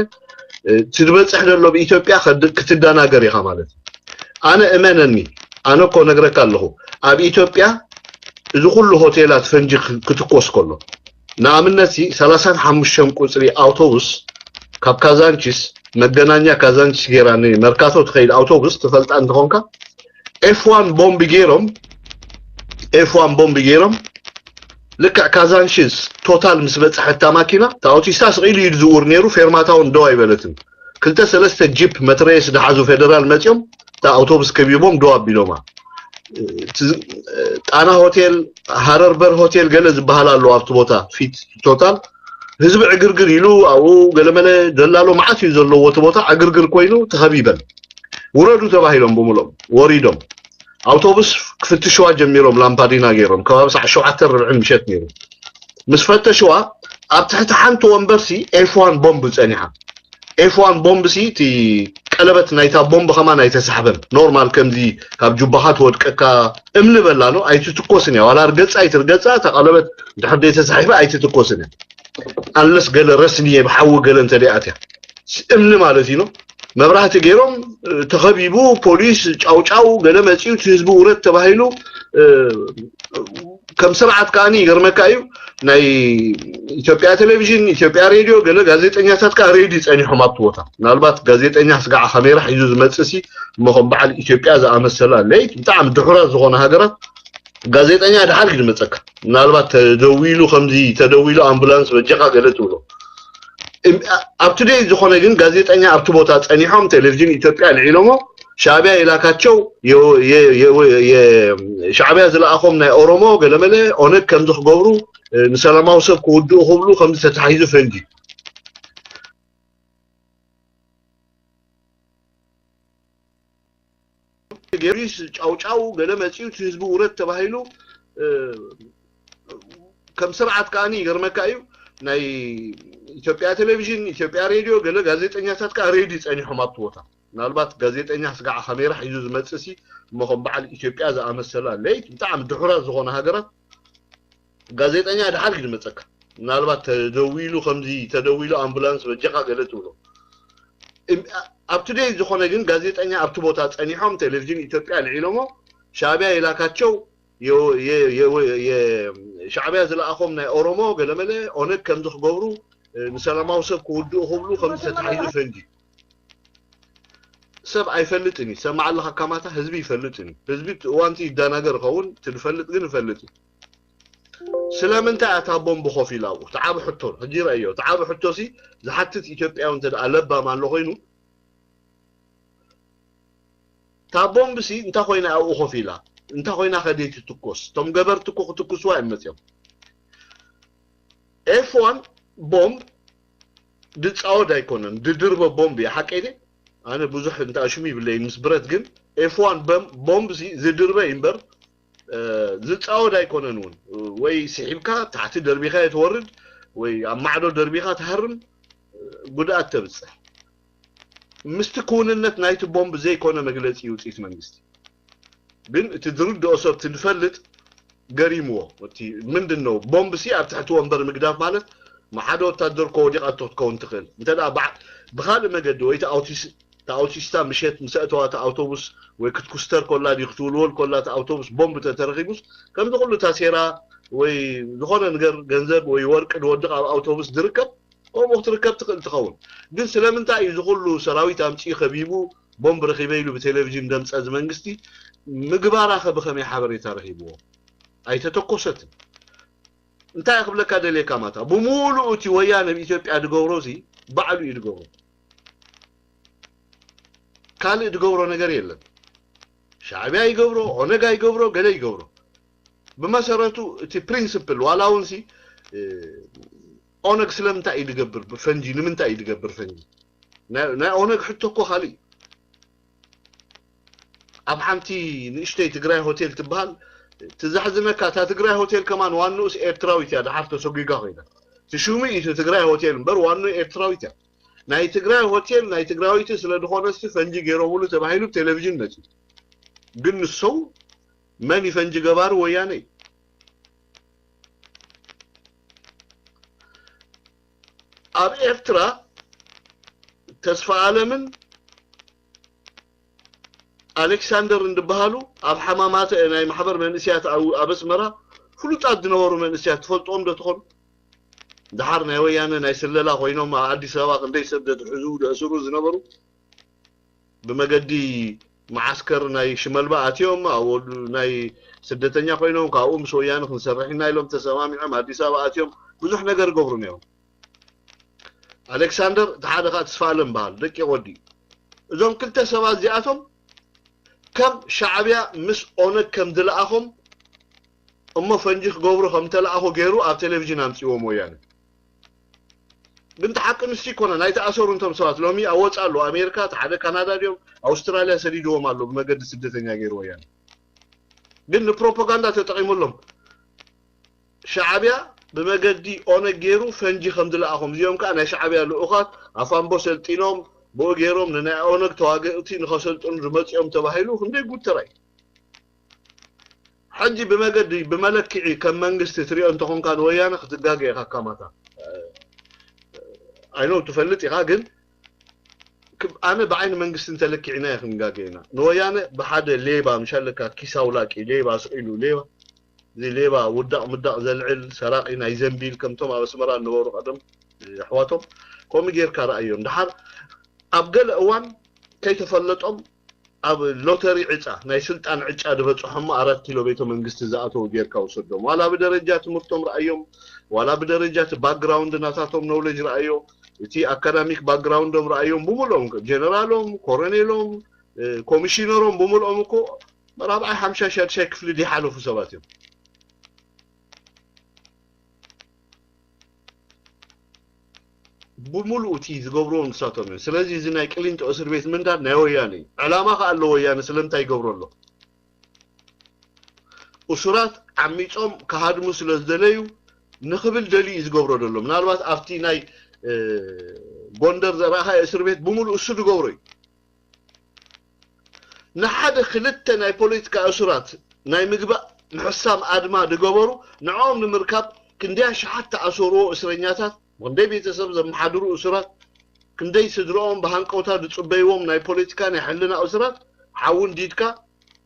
እቲ ዝበፅሕ ዘሎ ብኢትዮጵያ ክትደናገር ኢኻ ማለት እዩ ኣነ እመነኒ ኣነ እኮ ነግረካ ኣለኹ ኣብ ኢትዮጵያ እዚ ኩሉ ሆቴላት ፈንጂ ክትኮስ ከሎ ንኣብነት ሰላሳን ሓሙሽተን ቁፅሪ ኣውቶቡስ ካብ ካዛንቺስ መገናኛ ካዛንቺስ ጌራ ንመርካቶ ትኸይድ ኣውቶቡስ ትፈልጣ እንተኾንካ ኤፍ ዋን ቦምቢ ገይሮም ኤፍ ዋን ቦምቢ ገይሮም ልክዕ ካዛንቺስ ቶታል ምስ በፅሐት እታ ማኪና እታ ኣውቲስታ ስቕ ኢሉ እዩ ዝዝውር ነይሩ ፌርማታ እውን ደው ኣይበለትን ክልተ ሰለስተ ጂፕ መትረየስ ዝሓዙ ፌደራል መፂኦም እታ ኣውቶቡስ ከቢቦም ደው ኣቢሎማ ጣና ሆቴል፣ ሃረር በር ሆቴል ገለ ዝበሃል ኣሎ ኣብቲ ቦታ ፊት ቶታል። ህዝቢ ዕግርግር ኢሉ ኣብኡ ገለመለ ደላሎ መዓት እዩ ዘለዎ። እቲ ቦታ ዕግርግር ኮይኑ ተኸቢበን። ውረዱ ተባሂሎም ብምሎም ወሪዶም። ኣውቶቡስ ክፍትሽዋ ጀሚሮም፣ ላምፓዲና ገይሮም። ከባቢ ሰዓት ሸውዓተ ርብዕን ምሸት ነይሩ። ምስ ፈተሽዋ ኣብ ትሕቲ ሓንቲ ወንበርሲ ኤፍ ዋን ቦምብ ጸኒሓ። ኤፍ ዋን ቦምብ ሲ እቲ ቀለበት ናይታ ቦምብ ከማን ኣይተሳሕበን። ኖርማል ከምዚ ካብ ጁባኻ ትወድቀካ እምኒ በላ ኖ ኣይትትኮስን እያ። ዋላ ርገጻ ኣይትርገጻ እታ ቀለበት ድሕር ዘይተሳሒበ ኣይትትኮስን እያ። ኣንለስ ገለ ረስኒ ብሓዊ ገለ እንተ ደኣ ኣትያ እምኒ ማለት እዩ ኖ። መብራህቲ ገይሮም ተኸቢቡ ፖሊስ ጫውጫው ገለ መጺኡ እቲ ህዝቢ ውረድ ተባሂሉ። ከም ስርዓት ከዓኒ ይገርመካ እዩ ናይ ኢትዮጵያ ቴሌቪዥን ኢትዮጵያ ሬድዮ ገለ ጋዜጠኛታት ከዓ ሬዲ ጸኒሖም ኣብቲ ቦታ። ምናልባት ጋዜጠኛ ስጋዓ ካሜራ ሒዙ ዝመጽእ ሲ እሞ ከም በዓል ኢትዮጵያ ዝኣመሰላ ለይት ብጣዕሚ ድሑራት ዝኾነ ሃገራት ጋዜጠኛ ድሓር እዩ ዝመጸካ። ምናልባት ተደዊሉ ከምዚ ተደዊሉ ኣምቡላንስ በጀኻ ገለ ትብሎ ኣብቲ ደይ ዝኾነ ግን ጋዜጠኛ ኣብቲ ቦታ ጸኒሖም ቴሌቪዥን ኢትዮጵያ ልዒሎሞ ሻዕቢያ የላካቸው ሻዕቢያ ዝለኣኾም ናይ ኦሮሞ ገለመለ ኦነግ ከምዚ ክገብሩ ንሰላማዊ ሰብ ክውድኡ ክብሉ ከምዚ ተታሒዙ ፈንጂ ጊዮርጊስ ጫውጫው ገለ መፂኡ እቲ ህዝቢ ውረድ ተባሂሉ ከም ስርዓት ከዓኒ ይገርመካ እዩ ናይ ኢትዮጵያ ቴሌቪዥን ኢትዮጵያ ሬድዮ ገለ ጋዜጠኛታት ከዓ ሬዲ ፀኒሖም ኣብቲ ቦታ ምናልባት ጋዜጠኛ ስጋዓ ካሜራ ሒዙ ዝመፅእ ሲ እሞ ከም በዓል ኢትዮጵያ ዝኣመሰላ ለይት ብጣዕሚ ድሑራት ዝኾነ ሃገራት ጋዜጠኛ ድሓር እዩ ዝመፀካ ምናልባት ተደዊሉ ከምዚ ተደዊሉ ኣምቡላንስ በጀኻ ገለ ትብሎ ኣብቲ ደይ ዝኾነ ግን ጋዜጠኛ ኣብቲ ቦታ ፀኒሖም ቴሌቪዥን ኢትዮጵያ ልዒሎሞ ሻዕቢያ የላካቸው ሻዕቢያ ዝለኣኾም ናይ ኦሮሞ ገለመለ ኦነግ ከምዚ ክገብሩ ንሰላማዊ ሰብ ክውድኡ ክብሉ ከምዚ ተታሒዙ ፈንጂ ሰብ ኣይፈልጥን እዩ ሰማዕ ኣለካ ካማታ ህዝቢ ይፈልጥን እዩ ህዝቢ እዋንቲ ይዳናገር ይኸውን ትድፈልጥ ግን ይፈልጥ እዩ ስለምንታይ እታ ቦምብ ኮፍ ኢላ ኣብኡ ተዓቢ ሕቶ ሕጂ ረእዮ ተዓቢ ሕቶ ሲ ዝሓትት ኢትዮጵያዊ እንተ ለባም ኣሎ ኮይኑ እታ ቦምብ ሲ እንታይ ኮይና ኣብኡ ኮፍ ኢላ እንታይ ኮይና ከደይ ትትኮስ እቶም ገበርቲ እኮ ክትኩስዋ እዮም መፅኦም ኤፍ ዋን ቦምብ ድፃወድ ኣይኮነን ድድርበ ቦምብ እዩ ሓቀይ ኣነ ብዙሕ እንተ ኣሽሙ ይብለይ ምስ ብረት ግን ኤፍ ዋን ቦምብ ሲ ዝድርበ እዩ እምበር ዝፃወድ ኣይኮነን እውን ወይ ስሒብካ ታሕቲ ደርቢኻ የትወርድ ወይ ኣብ ማዕዶ ደርቢኻ ትሃርም ጉድኣት ተብፅሕ ምስቲ ክውንነት ናይቲ ቦምብ ዘይኮነ መግለፂ ውፅኢት መንግስቲ ግን እቲ ዝርድኦ ሰብ ትድፈልጥ ገሪምዎ እቲ ምንድን ነው ቦምብ ሲ ኣብ ትሕቲ ወንበር ምግዳፍ ማለት ሓደ ወታደር ከወዲቓቶ ክትከውን ትኽእል እንተ ብካልእ መገዲ ወይ ኣውቲስታ ምሸት ምስ ኣእተዋ እቲ ኣውቶቡስ ወይ ክትኩስተር ኮላ ድዩ ክትውልወል ኮላ እቲ ኣውቶቡስ ቦምብ ተተረኺቡስ ከምዚ ኩሉ እታ ሴራ ወይ ዝኾነ ነገር ገንዘብ ወይ ወርቂ ዝወድቕ ኣብ ኣውቶቡስ ዝርከብ ከምኡ ክትርከብ ትኽእል ትኸውን ግን ስለምንታይ እዩ ዝኩሉ ሰራዊት ኣምፅኡ ከቢቡ ቦምብ ረኺበ ኢሉ ብቴሌቪዥን ደምፀ እዚ መንግስቲ ምግባራ ከ ብኸመይ ሓበሬታ ረኺብዎ ኣይተተኮሰትን እንታይ ክብለካ ደልየካ ማታ ብሙሉኡ እቲ ወያነ ኣብ ኢትዮጵያ ዝገብሮ እዚ ባዕሉ እዩ ዝገብሮ ካልእ ዝገብሮ ነገር የለን ሻዕቢያ ይገብሮ ኦነግ ኣይገብሮ ገለ ይገብሮ ብመሰረቱ እቲ ፕሪንስፕል ዋላ እውን ሲ ኦነግ ስለምንታይ እዩ ዝገብር ፈንጂ ንምንታይ እዩ ዝገብር ፈንጂ ናይ ኦነግ ሕቶ እኮ ካልእ ኣብ ሓንቲ ንእሽተይ ትግራይ ሆቴል ትበሃል ትዛሕዝነካ እታ ትግራይ ሆቴል ከማን ዋንኡስ ኤርትራዊት እያ ድሓር ተሰጒጋ ኮይና ትሽሙ እዩ ትግራይ ሆቴል እምበር ዋንኡ ኤርትራዊት እያ ናይ ትግራይ ሆቴል ናይ ትግራዊት ስለ ዝኾነ እስቲ ፈንጂ ገይሮምሉ ተባሂሉ ቴሌቪዥን መፂ ግን ንሰው መን ይፈንጂ ገባሪ ወያነ ኣብ ኤርትራ ተስፋ ኣለምን ኣሌክሳንደር እንድበሃሉ ኣብ ሓማማተ ናይ ማሕበር መንእስያት ኣብ ኣስመራ ፍሉጣት ዝነበሩ መንእስያት ትፈልጥዎም ዶ ትኾኑ ድሓር ናይ ወያነ ናይ ስለላ ኮይኖም ኣብ ኣዲስ ኣበባ ክንደይ ሰብ ዘትሕዙ ዘእስሩ ዝነበሩ ብመገዲ መዓስከር ናይ ሽመልባ ኣትዮም ኣብ ናይ ስደተኛ ኮይኖም ካብኡ ምስ ወያነ ክንሰርሕ ኢና ኢሎም ተሰማሚዖም ኣዲስ ኣበባ ኣትዮም ብዙሕ ነገር ገብሩ ነይሮም ኣሌክሳንደር እቲ ሓደ ከዓ ተስፋ ኣለም በሃል ደቂ ወዲ እዞም ክልተ ሰባት እዚኣቶም ከም ሻዕብያ ምስ ኦነግ ከም ዝለኣኾም እሞ ፈንጂ ክገብሩ ከም ተለኣኹ ገይሩ ኣብ ቴሌቪዥን ኣምፅዎም ወያነ። ግን እቲ ሓቂ ንሱ ይኮነን። ኣይተኣሰሩ እንቶም ሰባት ሎሚ ኣብ ወፃ ኣለዉ። ኣሜሪካ እቲ ሓደ ካናዳ ድዮም ኣውስትራልያ ሰዲድዎም ኣሎ ብመገዲ ስደተኛ ገይሩ ወያነ። ግን ንፕሮፓጋንዳ ተጠቂሙሎም። ሻዕብያ ብመገዲ ኦነግ ገይሩ ፈንጂ ከም ዝለኣኾም፣ እዚኦም ከዓ ናይ ሻዕብያ ልኡኻት ኣፋምቦ ሰልጢኖም ብኡ ገይሮም ንናይ ኦነግ ተዋግእቲ ንኸሰልጥኑ ዝመፅኦም ተባሂሉ ክንደይ ጉድ ተራይ። ሕጂ ብመገዲ ብመለክዒ ከም መንግስቲ ትሪኦ እንተኾንካ ንወያነ ክትጋገ ኢኻ ካማታ። ኣይኖ ትፈልጥ ኢኻ ግን ክብ- ኣነ ብዓይኒ መንግስቲ እንተለኪዕና ክንጋገ ኢና። ንወያነ ብሓደ ሌባ ምሻለካ ኪስ ኣውላቂ ሌባ ስቕ ኢሉ ሌባ እዚ ሌባ ውዳቕ ምዳቕ ዘልዕል ሰራቂ ናይ ዘንቢል ከምቶም ኣብ ኣስመራ ዝነበሩ ቀደም ኣሕዋቶም ከምኡ ጌርካ ረኣዮም። ድሓር ኣብ ገለ እዋን ከይተፈለጦም ኣብ ሎተሪ ዕፃ ናይ ስልጣን ዕጫ ዝበፅሖሞ ኣራት ኪሎ ቤተ መንግስቲ ዝኣተው ጌርካ ውሰዶም። ዋላ ብደረጃ ትምህርቶም ረኣዮም፣ ዋላ ብደረጃ እቲ ባክግራውንድ ናታቶም ኖውሌጅ ረኣዮ። እቲ ኣካዳሚክ ባክግራውንዶም ረኣዮም ብምልኦም ጀነራሎም፣ ኮረኔሎም፣ ኮሚሽነሮም ብምልኦም እኮ ራብዓይ ሓምሻይ ሻድሻይ ክፍሊ ድሓለፉ ሰባት እዮም። ብምሉኡ እቲ ዝገብርዎ ንሳቶም እዮም። ስለዚ እዚ ናይ ቅሊንጦ እስር ቤት ምንዳድ ናይ ወያነ እዩ። ዕላማ ከኣ ኣለዎ ወያነ ስለምንታይ ይገብሮ ኣሎ? እሱራት ዓሚጾም ክሃድሙ ስለ ዝደለዩ ንኽብል ደልዩ እዩ ዝገብሮ ዘሎ። ምናልባት ኣብቲ ናይ ጎንደር ዘርኣኻዮ እስር ቤት ብምሉኡ እሱ ዝገብሮ እዩ። ንሓደ ክልተ ናይ ፖለቲካ እሱራት ናይ ምግባእ ምሕሳም ኣድማ ዝገበሩ ንዕኦም ንምርካብ ክንደይ ኣሽሓት ተኣሰርዎ እስረኛታት፣ ክንደይ ቤተሰብ ዘመሓድሩ እሱራት፣ ክንደይ ስድርኦም ብሃንቀውታ ዝፅበይዎም ናይ ፖለቲካ ናይ ሕልና እሱራት ሓዊ እንዲድካ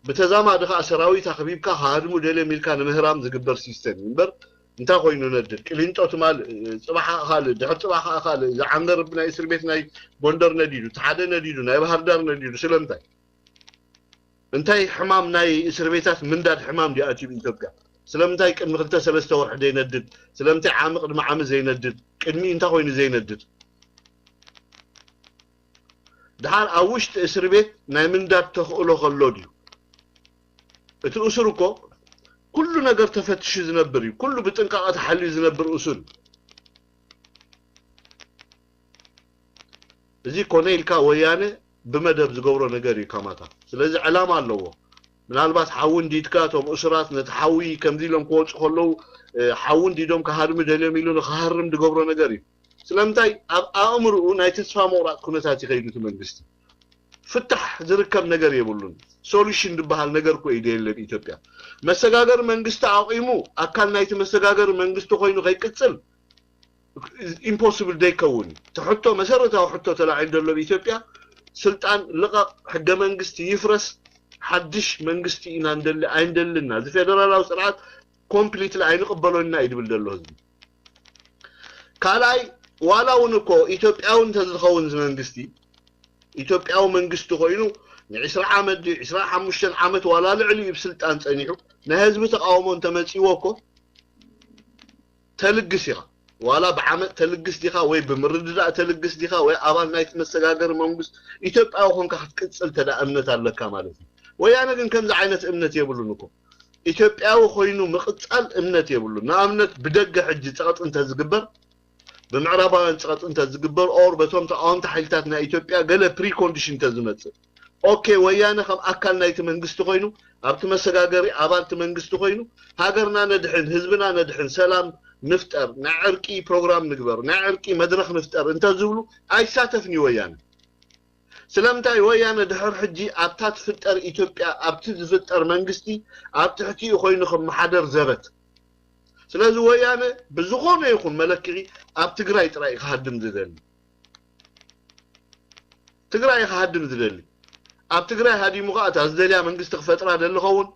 ብተዛማዲ ከዓ ሰራዊት ኣኽቢብካ ክሃድሙ ደልዮም ኢልካ ንምህራም ዝግበር ሲስተም እዩ እምበር እንታይ ኮይኑ ነድድ ቅሊንጦ ትማል ፅባሕ ከዓ ካልእ ድሕር ፅባሕ ከዓ ካልእ ዝዓንገር ናይ እስር ቤት ናይ ጎንደር ነዲዱ እቲ ሓደ ነዲዱ ናይ ባህር ዳር ነዲዱ ስለምንታይ እንታይ ሕማም ናይ እስር ቤታት ምንዳድ ሕማም ዲኣትዩ ኢትዮጵያ ስለምንታይ ቅድሚ ክልተ ሰለስተ ወርሒ ዘይነድድ ስለምንታይ ዓሚ ቅድሚ ዓሚ ዘይነድድ ቅድሚ እንታይ ኮይኑ ዘይነድድ ድሓር ኣብ ውሽጢ እስር ቤት ናይ ምንዳድ ተኽእሎ ከሎ ድዩ እቲ እሱር እኮ ኩሉ ነገር ተፈትሹ ዝነብር እዩ ኩሉ ብጥንቃቐ ተሓልዩ ዝነብር እሱር እዚ ኮነ ኢልካ ወያነ ብመደብ ዝገብሮ ነገር እዩ ካማታ ስለዚ ዕላማ ኣለዎ ምናልባት ሓዊ እንዲድካ እቶም እሱራት ነቲ ሓዊ ከምዚ ኢሎም ክወፁ ከለዉ ሓዊ እንዲዶም ክሃድሙ ደልዮም ኢሉ ንክሃርም ዝገብሮ ነገር እዩ ስለምንታይ ኣብ ኣእምርኡ ናይ ተስፋ ምቑራፅ ኩነታት ይኸይዱ እቲ መንግስቲ ፍታሕ ዝርከብ ነገር የብሉን ሶሉሽን ዝበሃል ነገር እኮ እዩ የለን ኢትዮጵያ መሰጋገሪ መንግስቲ ኣቑሙ ኣካል ናይቲ መሰጋገሪ መንግስቲ ኮይኑ ከይቅፅል ኢምፖስብል ዘይከውን እዩ እቲ ሕቶ መሰረታዊ ሕቶ ተላዒሉ ዘሎ ኣብ ኢትዮጵያ ስልጣን ልቐቕ ሕገ መንግስቲ ይፍረስ ሓድሽ መንግስቲ ኢና ንደሊ ኣይንደልና እዚ ፌደራላዊ ስርዓት ኮምፕሊትሊ ኣይንቕበሎን ኢና እዩ ዝብል ዘሎ ህዝቢ ካልኣይ ዋላ እውን እኮ ኢትዮጵያዊ እንተዝኸውን እዚ መንግስቲ ኢትዮጵያዊ መንግስቲ ኮይኑ ንዒስራ ዓመት ድዩ ዒስራ ሓሙሽተ ዓመት ዋላ ልዕሊ እዩ ብስልጣን ፀኒሑ ናይ ህዝቢ ተቃውሞ እንተመፂዎ እኮ ተልግስ ኢኻ ዋላ ብዓመፅ ተልግስ ዲኻ ወይ ብምርድዳእ ተልግስ ዲኻ ወይ ኣባል ናይቲ መሰጋገሪ መንግስት ኢትዮጵያዊ ኮንካ ክትቅፅል ተዳ እምነት ኣለካ ማለት እዩ ወያነ ግን ከምዚ ዓይነት እምነት የብሉን እኮ ኢትዮጵያዊ ኮይኑ ምቕፃል እምነት የብሉን ንኣብነት ብደገ ሕጂ ፀቕጢ እንተዝግበር ብምዕራባውያን ፀቕጢ እንተዝግበር ኦር በቶም ተቃወምቲ ሓይልታት ናይ ኢትዮጵያ ገለ ፕሪኮንዲሽን እንተዝመፅእ ኦኬ ወያነ ከም ኣካል ናይቲ መንግስቲ ኮይኑ ኣብቲ መሰጋገሪ ኣባልቲ መንግስቲ ኮይኑ ሃገርና ነድሕን ህዝብና ነድሕን ሰላም ንፍጠር ናይ ዕርቂ ፕሮግራም ንግበር ናይ ዕርቂ መድረክ ንፍጠር እንተዝብሉ ኣይሳተፍን እዩ ወያነ ስለምንታይ ወያነ ድሕር ሕጂ ኣብታ ትፍጠር ኢትዮጵያ ኣብቲ ዝፍጠር መንግስቲ ኣብ ትሕቲኡ ኮይኑ ክመሓደር ዘበት ስለዚ ወያነ ብዝኾነ ይኹን መለክዒ ኣብ ትግራይ ጥራይ ክሃድም ዝደሊ ትግራይ ክሃድም ዝደሊ ኣብ ትግራይ ሃዲሙ ከዓ እታ ዝደልያ መንግስቲ ክፈጥራ ደሊ ኸውን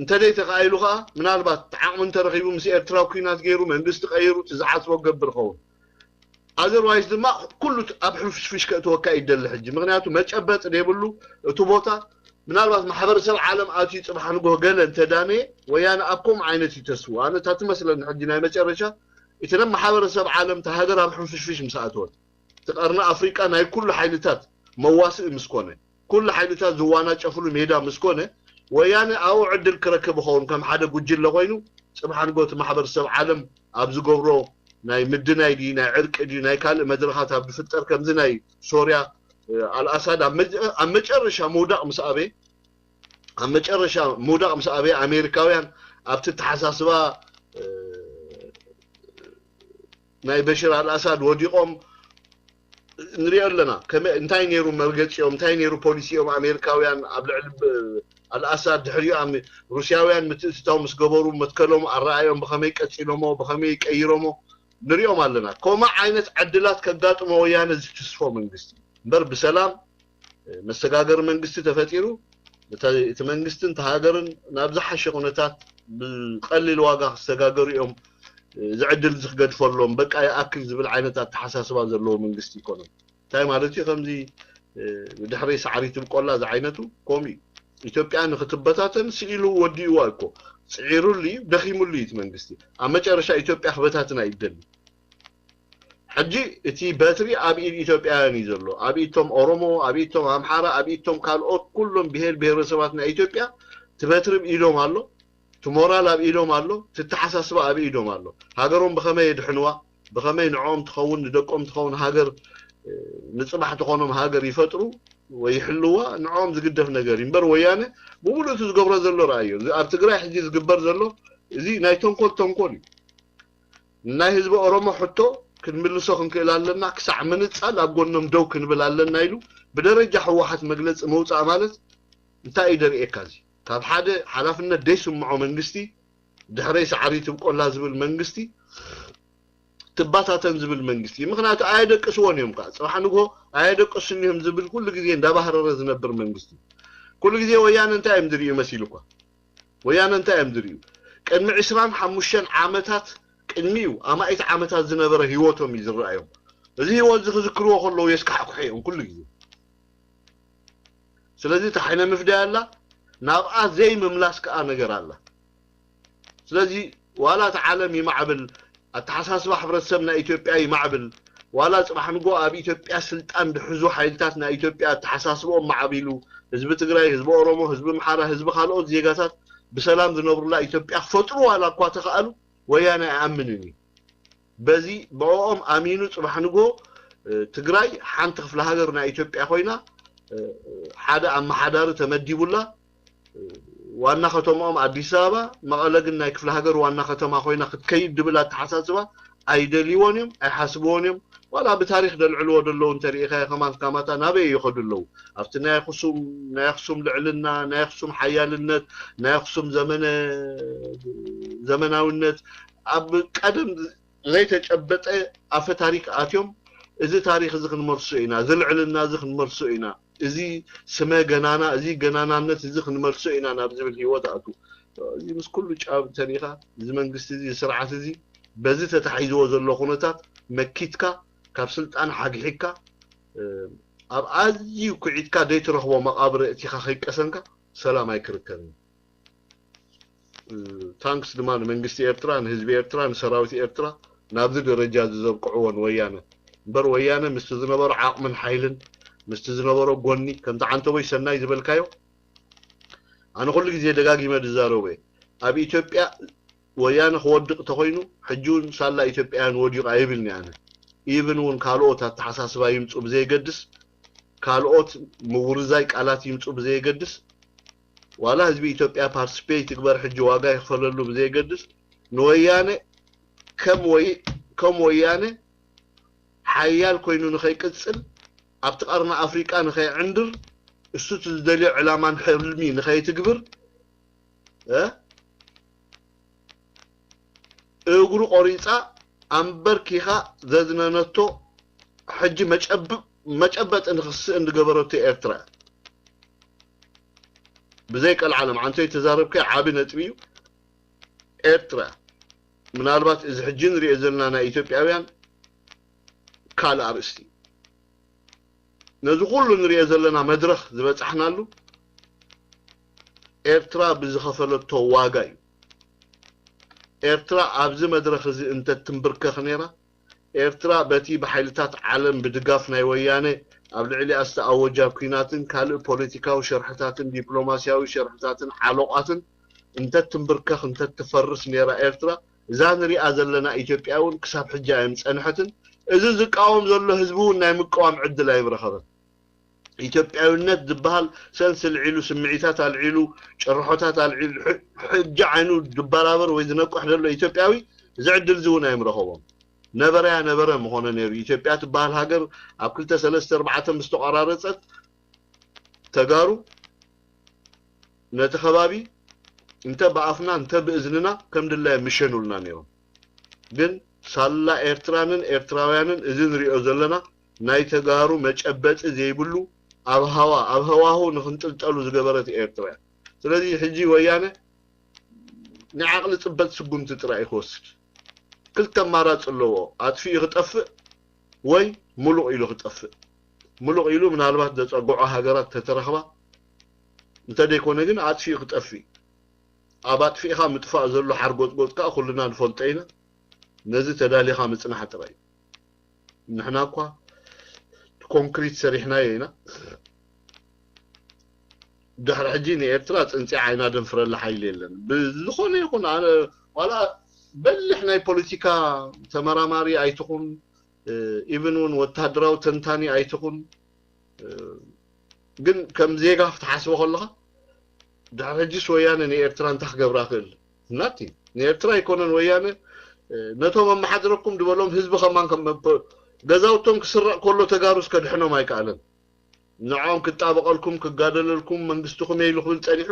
እንተደይ ተኻኢሉ ከዓ ምናልባት ዓቕሚ እንተረኺቡ ምስ ኤርትራ ኩናት ገይሩ መንግስቲ ቀይሩ እቲ ዝሓስቦ ክገብር ኸውን ኣዘርዋይስ ድማ ኩሉ ኣብ ሕንፍሽፍሽ ከእትወካ ይደሊ ሕጂ ምክንያቱ መጨበጢ ዘይብሉ እቲ ቦታ ምናልባት ማሕበረሰብ ዓለም ኣትዩ ፅባሕ ንጎ ገለ እንተዳነየ ወያነ ኣብ ከምኡ ዓይነት እዩ ተስፉ ኣነ እታ ትመስለኒ ሕጂ ናይ መጨረሻ እቲ ናብ ማሕበረሰብ ዓለም እታ ሃገር ኣብ ሕንፍሽፍሽ ምስ ኣተወት እቲ ቀርኒ ኣፍሪቃ ናይ ኩሉ ሓይልታት መዋስኢ ምስ ኮነ ኩሉ ሓይልታት ዝዋናጨፍሉ ሜዳ ምስ ኮነ፣ ወያነ ኣብኡ ዕድል ክረክብ ይኸውን። ከም ሓደ ጉጅለ ኮይኑ፣ ጽባሕ ንጎ እቲ ማሕበረሰብ ዓለም ኣብ ዝገብሮ ናይ ምድናይ ድዩ፣ ናይ ዕርቂ ድዩ፣ ናይ ካልእ መድረኻት ኣብ ዝፍጠር፣ ከምዚ ናይ ሶርያ፣ እ፣ ኣልኣሳድ ኣብ መ-፣ ኣብ መጨረሻ ምውዳቕ ምስ ኣበየ፣ ኣብ መጨረሻ ምውዳቕ ምስ ኣበየ፣ ኣሜሪካውያን ኣብቲ ኣተሓሳስባ፣ እ፣ ናይ በሽር ኣልኣሳድ ወዲቖም ንሪኦ ኣለና። ከመይ፣ እንታይ ነይሩ መርገፂኦም፣ እንታይ ነይሩ ፖሊሲኦም ኣሜሪካውያን ኣብ ልዕሊ ብ-፣ ኣልኣሳድ? ድሕሪኡ ኣም-፣ ሩስያውያን ምትእትታው ምስ ገበሩ፣ መትከሎም ኣረኣዮም ብኸመይ ቀፂሎሞ፣ ብኸመይ ቀይሮሞ ንሪኦም ኣለና። ከምኡ ዓይነት ዕድላት ከጋጥሞ ወያነ ዝትስፎ መንግስቲ እምበር፣ ብሰላም መሰጋገሪ መንግስቲ ተፈጢሩ፣ እታ፣ እቲ መንግስትን እታ ሃገርን ናብ ዝሓሸ ኩነታት ብቐሊል ዋጋ ክሰጋገሩ እዮም፣ እዚ ዕድል እዚ ክገድፈሎም በቃ ይኣክል ዝብል ዓይነት ኣተሓሳስባ ዘለዎ መንግስቲ ይኮነን። እንታይ ማለት እዩ? ከምዚ፣ እ፣ ብድሕረይ ሳዕሪ ትብቆላ ዝዓይነቱ ከምኡ እዩ። ኢትዮጵያ ንክትበታተን ስኢሉ ወዲእዋ እኮ፣ ጽዒሩሉ እዩ፣ ደኺሙሉ እዩ እቲ መንግስቲ። ኣብ መጨረሻ ኢትዮጵያ ክበታትና እዩ ደሊ። ሕጂ እቲ በትሪ ኣብ ኢድ ኢትዮጵያውያን እዩ ዘሎ። ኣብ ኢድ እቶም ኦሮሞ፣ ኣብ ኢድ እቶም ኣምሓራ፣ ኣብ ኢድ እቶም ካልኦት ኩሎም ብሄር ብሄረሰባት ናይ ኢትዮጵያ እቲ በትሪ ኣብ ኢዶም ኣሎ። እቲ ሞራል ኣብ ኢዶም ኣሎ። እቲ ኣተሓሳስባ ኣብ ኢዶም ኣሎ። ሃገሮም ብኸመይ የድሕንዋ፣ ብኸመይ ንዕኦም ትኸውን፣ ንደቆም ትኸውን ሃገር፣ እ፣ ንጽባሕ ትኾኖም ሃገር ይፈጥሩ ወይ ይሕልዋ፣ ንዕኦም ዝግደፍ ነገር እዩ። እምበር ወያነ ብምሉእ እቲ ዝገብሮ ዘሎ ረኣዮ። እዚ ኣብ ትግራይ ሕጂ ዝግበር ዘሎ፣ እዚ ናይ ተንኮል ተንኮል እዩ። ናይ ህዝቢ ኦሮሞ ሕቶ ክንምልሶ ክንክእል ኣለና፣ ክሳዕ ምንጻል ኣብ ጎኖም ደው ክንብል ኣለና ኢሉ ብደረጃ ህወሓት መግለጺ መውጻእ ማለት እንታይ እዩ ደርእየካ? እዚ ካብ ሓደ ሓላፍነት ደይስምዖ መንግስቲ፣ ድሕረይ ሳዕሪ ትብቆላ ዝብል መንግስቲ፣ ትባታተን ዝብል መንግስቲ። ምኽንያቱ ኣየደቅስዎን እዮም ከዓ፣ ጽባሕ ንግሆ ኣየደቅሱን እዮም ዝብል ኩሉ ግዜ እንዳባህረረ ዝነብር መንግስቲ። ኩሉ ግዜ ወያነ እንታይ እዮም ዝርእዩ መሲሉኳ? ወያነ እንታይ እዮም ዝርእዩ? ቅድሚ ዕስራን ሓሙሽተን ዓመታት፣ ቅድሚኡ ኣማኢት ዓመታት ዝነበረ ህይወቶም እዩ ዝረኣዮም። እዚ ህይወት እዚ ክዝክርዎ ከለዉ የስካሕኩሑ እዮም ኩሉ ግዜ። ስለዚ ታሕነ ምፍዳይ ኣላ፣ ናብኣ ዘይምምላስ ከዓ ነገር ኣላ። ስለዚ ዋላ እቲ ዓለም ይማዕብል፣ ኣተሓሳስባ ሕብረተሰብ ናይ ኢትዮጵያ ይማዕብል፣ ዋላ ጽባሕ ንጎ ኣብ ኢትዮጵያ ስልጣን ድሕዙ ሓይልታት ናይ ኢትዮጵያ ኣተሓሳስብኦም ማዕቢሉ፣ ህዝቢ ትግራይ፣ ህዝቢ ኦሮሞ፣ ህዝቢ ኣምሓራ፣ ህዝቢ ካልኦት ዜጋታት ብሰላም ዝነብሩላ ኢትዮጵያ ክፈጥሩ ዋላ እኳ ተኸኣሉ፣ ወያነ ኣይኣምንን እዩ። በዚ ብኦም ኣሚኑ ጽባሕ ንጎ፣ እ፣ ትግራይ ሓንቲ ክፍለ ሃገር ናይ ኢትዮጵያ ኮይና፣ እ፣ ሓደ ኣመሓዳሪ ተመዲቡላ፣ እ፣ ዋና ከተማኦም ኣዲስ ኣበባ፣ መቐለ ግን ናይ ክፍለ ሃገር ዋና ከተማ ኮይና ክትከይድ ድብል ኣተሓሳስባ ኣይደልይዎን እዮም፣ ኣይሓስብዎን እዮም። ዋላ ብታሪክ ደልዕልዎ ደለዉ እንተሪኢኻዮ ከማን ካማታ ናበይ ይኸዱ ኣለዉ? ኣብቲ ናይ ኣኽሱም፣ ናይ ኣኽሱም ልዕልና፣ ናይ ኣኽሱም ሓያልነት፣ ናይ ኣኽሱም ዘመነ፣ ዘመናውነት ኣብ ቀደም ዘይተጨበጠ ኣፈ ታሪክ ኣትዮም፣ እዚ ታሪክ እዚ ክንመልሶ ኢና፣ እዚ ልዕልና እዚ ክንመልሶ ኢና፣ እዚ ስመ ገናና፣ እዚ ገናናነት እዚ ክንመልሶ ኢና ናብ ዝብል ህይወት ኣቱ። እዚ ምስ ኩሉ ጫብ ተሪኻ፣ እዚ መንግስቲ እዚ፣ እዚ ስርዓት እዚ በዚ ተታሒዝዎ ዘሎ ኩነታት መኪትካ፣ ካብ ስልጣን ሓግሒግካ፣ እ፣ ኣብ ኣዝዩ ኩዒትካ ዘይትረኽቦ መቓብር እቲኻ ከይቀሰንካ ሰላም ኣይክርከብን። እ፣ ታንክስ ድማ ንመንግስቲ ኤርትራ፣ ንህዝቢ ኤርትራ፣ ንሰራዊት ኤርትራ ናብዚ ደረጃ እዚ ዘብቅዕዎ ንወያነ። እምበር ወያነ ምስቲ ዝነበሮ ዓቕምን ሓይልን፣ ምስቲ ዝነበሮ ጎኒ፣ ከምቲ ዓንተቦይ ሰናይ ዝበልካዮ፣ ኣነ ኩሉ ግዜ ደጋጊመ ዝዛረቦ እየ። ኣብ ኢትዮጵያ ወያነ ክወድቕ ተኾይኑ፣ ሕጂ እውን ሳላ ኢትዮጵያውያን ወዲቑ ኣይብልን እየ ኣነ። ኢቭን እውን ካልኦት ኣተሓሳስባ ይምፁ ብዘየገድስ፣ ካልኦት ምውርዛይ ቃላት ይምፁ ብዘየገድስ፣ ዋላ ህዝቢ ኢትዮጵያ ፓርቲስፔት ይግበር፣ ሕጂ ዋጋ ይኽፈለሉ ብዘየገድስ፣ ንወያነ ከም ወይ-፣ ከም ወያነ ሓያል ኮይኑ ንኸይቅጽል፣ ኣብቲ ቀርኒ ኣፍሪቃ ንኸይዕንድር፣ እሱ እቲ ዝደልዮ ዕላማን ሕልሚ ንኸይትግብር፣ እ፣ እግሩ ቆሪጻ ኣንበርኪኻ ዘዝነነቶ፣ ሕጂ መጨብ-፣ መጨበጢ ንኽስእን ዝገበረቶ ኤርትራ። ብዘይ ቀልዓለም፣ ዓንተይ ተዛረብካዮ ዓቢ ነጥቢ እዩ። ኤርትራ፣ ምናልባት እዚ ሕጂ ንሪኦ ዘለና ናይ ኢትዮጵያውያን ካልእ ኣርእስቲ። ነዚ ኩሉ ንሪኦ ዘለና መድረኽ ዝበጻሕናሉ ኤርትራ ብዝኸፈለቶ ዋጋ እዩ። ኤርትራ ኣብዚ መድረኽ እዚ እንተትንብርከኽ ነይራ፣ ኤርትራ በቲ ብሓይልታት ዓለም ብድጋፍ ናይ ወያነ ኣብ ልዕሊኣ ዝተኣወጃ ኲናትን ካልእ ፖለቲካዊ ሸርሕታትን ዲፕሎማስያዊ ሸርሕታትን ዓሎቓትን እንተትንብርከኽ እንተትፈርስ ነይራ ኤርትራ፣ እዛ ንሪኣ ዘለና ኢትዮጵያ እውን ክሳብ ሕጂ ኣይምጸንሐትን። እዚ ዝቃወም ዘሎ ህዝቢ እውን ናይ ምቅዋም ዕድል ኣይምረኸበን። ኢትዮጵያዊነት ዝበሃል ሰንስ ኣልዒሉ፣ ስምዒታት ኣልዒሉ፣ ጭርሖታት ኣልዒሉ፣ ሕ- ሕጂ ዓይኑ ዝበራበር ወይ ዝነቅሕ ዘሎ ኢትዮጵያዊ እዚ ዕድል እዚ እውን ኣይምረኸቦም። ነበረያ ነበረ ምኾነ ነይሩ። ኢትዮጵያ ትበሃል ሃገር ኣብ ክልተ ሰለስተ ኣርባዕተ ምስ ተቋራረጸት ተጋሩ ነቲ ከባቢ እንተ ብኣፍና እንተ ብእዝንና ከም ድላየ ምሸኑልና ነይሮም። ግን ሳላ ኤርትራንን ኤርትራውያንን እዚ ንሪኦ ዘለና ናይ ተጋሩ መጨበጢ ዘይብሉ ኣብ ሃዋ ኣብ ሃዋሁ ንክንጥልጠሉ ዝገበረት ኤርትራ እያ። ስለዚ ሕጂ ወያነ ናይ ዓቕሊ ጽበት ስጉምቲ ጥራይ እዩ ክወስድ። ክልተ ኣማራጺ ኣለዎ። ኣጥፊኡ ክጠፍእ ወይ ሙሉቕ ኢሉ ክጠፍእ። ሙሉቕ ኢሉ ምናልባት ዘጸግዖ ሃገራት ተተረኽባ እንተደይኮነ ግን ኣጥፊኡ ክጠፍእ። ኣብ ኣጥፊእኻ ምጥፋእ ዘሎ ሓርጎጽጎጽ ከኣ ኩልና ንፈልጦ ኢና። ነዚ ተዳሊኻ ምጽናሕ ጥራይ እዩ። ንሕና እኳ ኮንክሪት ሰሪሕናዮ ኢና። ድሕሪ ሕጂ ንኤርትራ ጽንጺ ዓይና ደንፍረላ ሓይሊ የለን። ብዝኾነ ይኹን ኣነ ዋላ በሊሕ ናይ ፖለቲካ ተመራማሪ ኣይትኹን፣ ኢቭን እውን ወታደራዊ ተንታኒ ኣይትኹን፣ ግን ከም ዜጋ ክትሓስቦ ከለኻ ድሕሪ ሕጂስ ወያነ ንኤርትራ እንታይ ክገብራ ክእል ናቲ ንኤርትራ ኣይኮነን ወያነ ነቶም ኣመሓድረኩም ዝበሎም ህዝቢ ከማን ከም ገዛውቶም ክስረቕ ከሎ ተጋሩስ ከድሕኖም ኣይከኣለን። ንዕኦም ክጣበቐልኩም ክጋደለልኩም መንግስትኹም እየ ኢሉ ክብል ጸኒሑ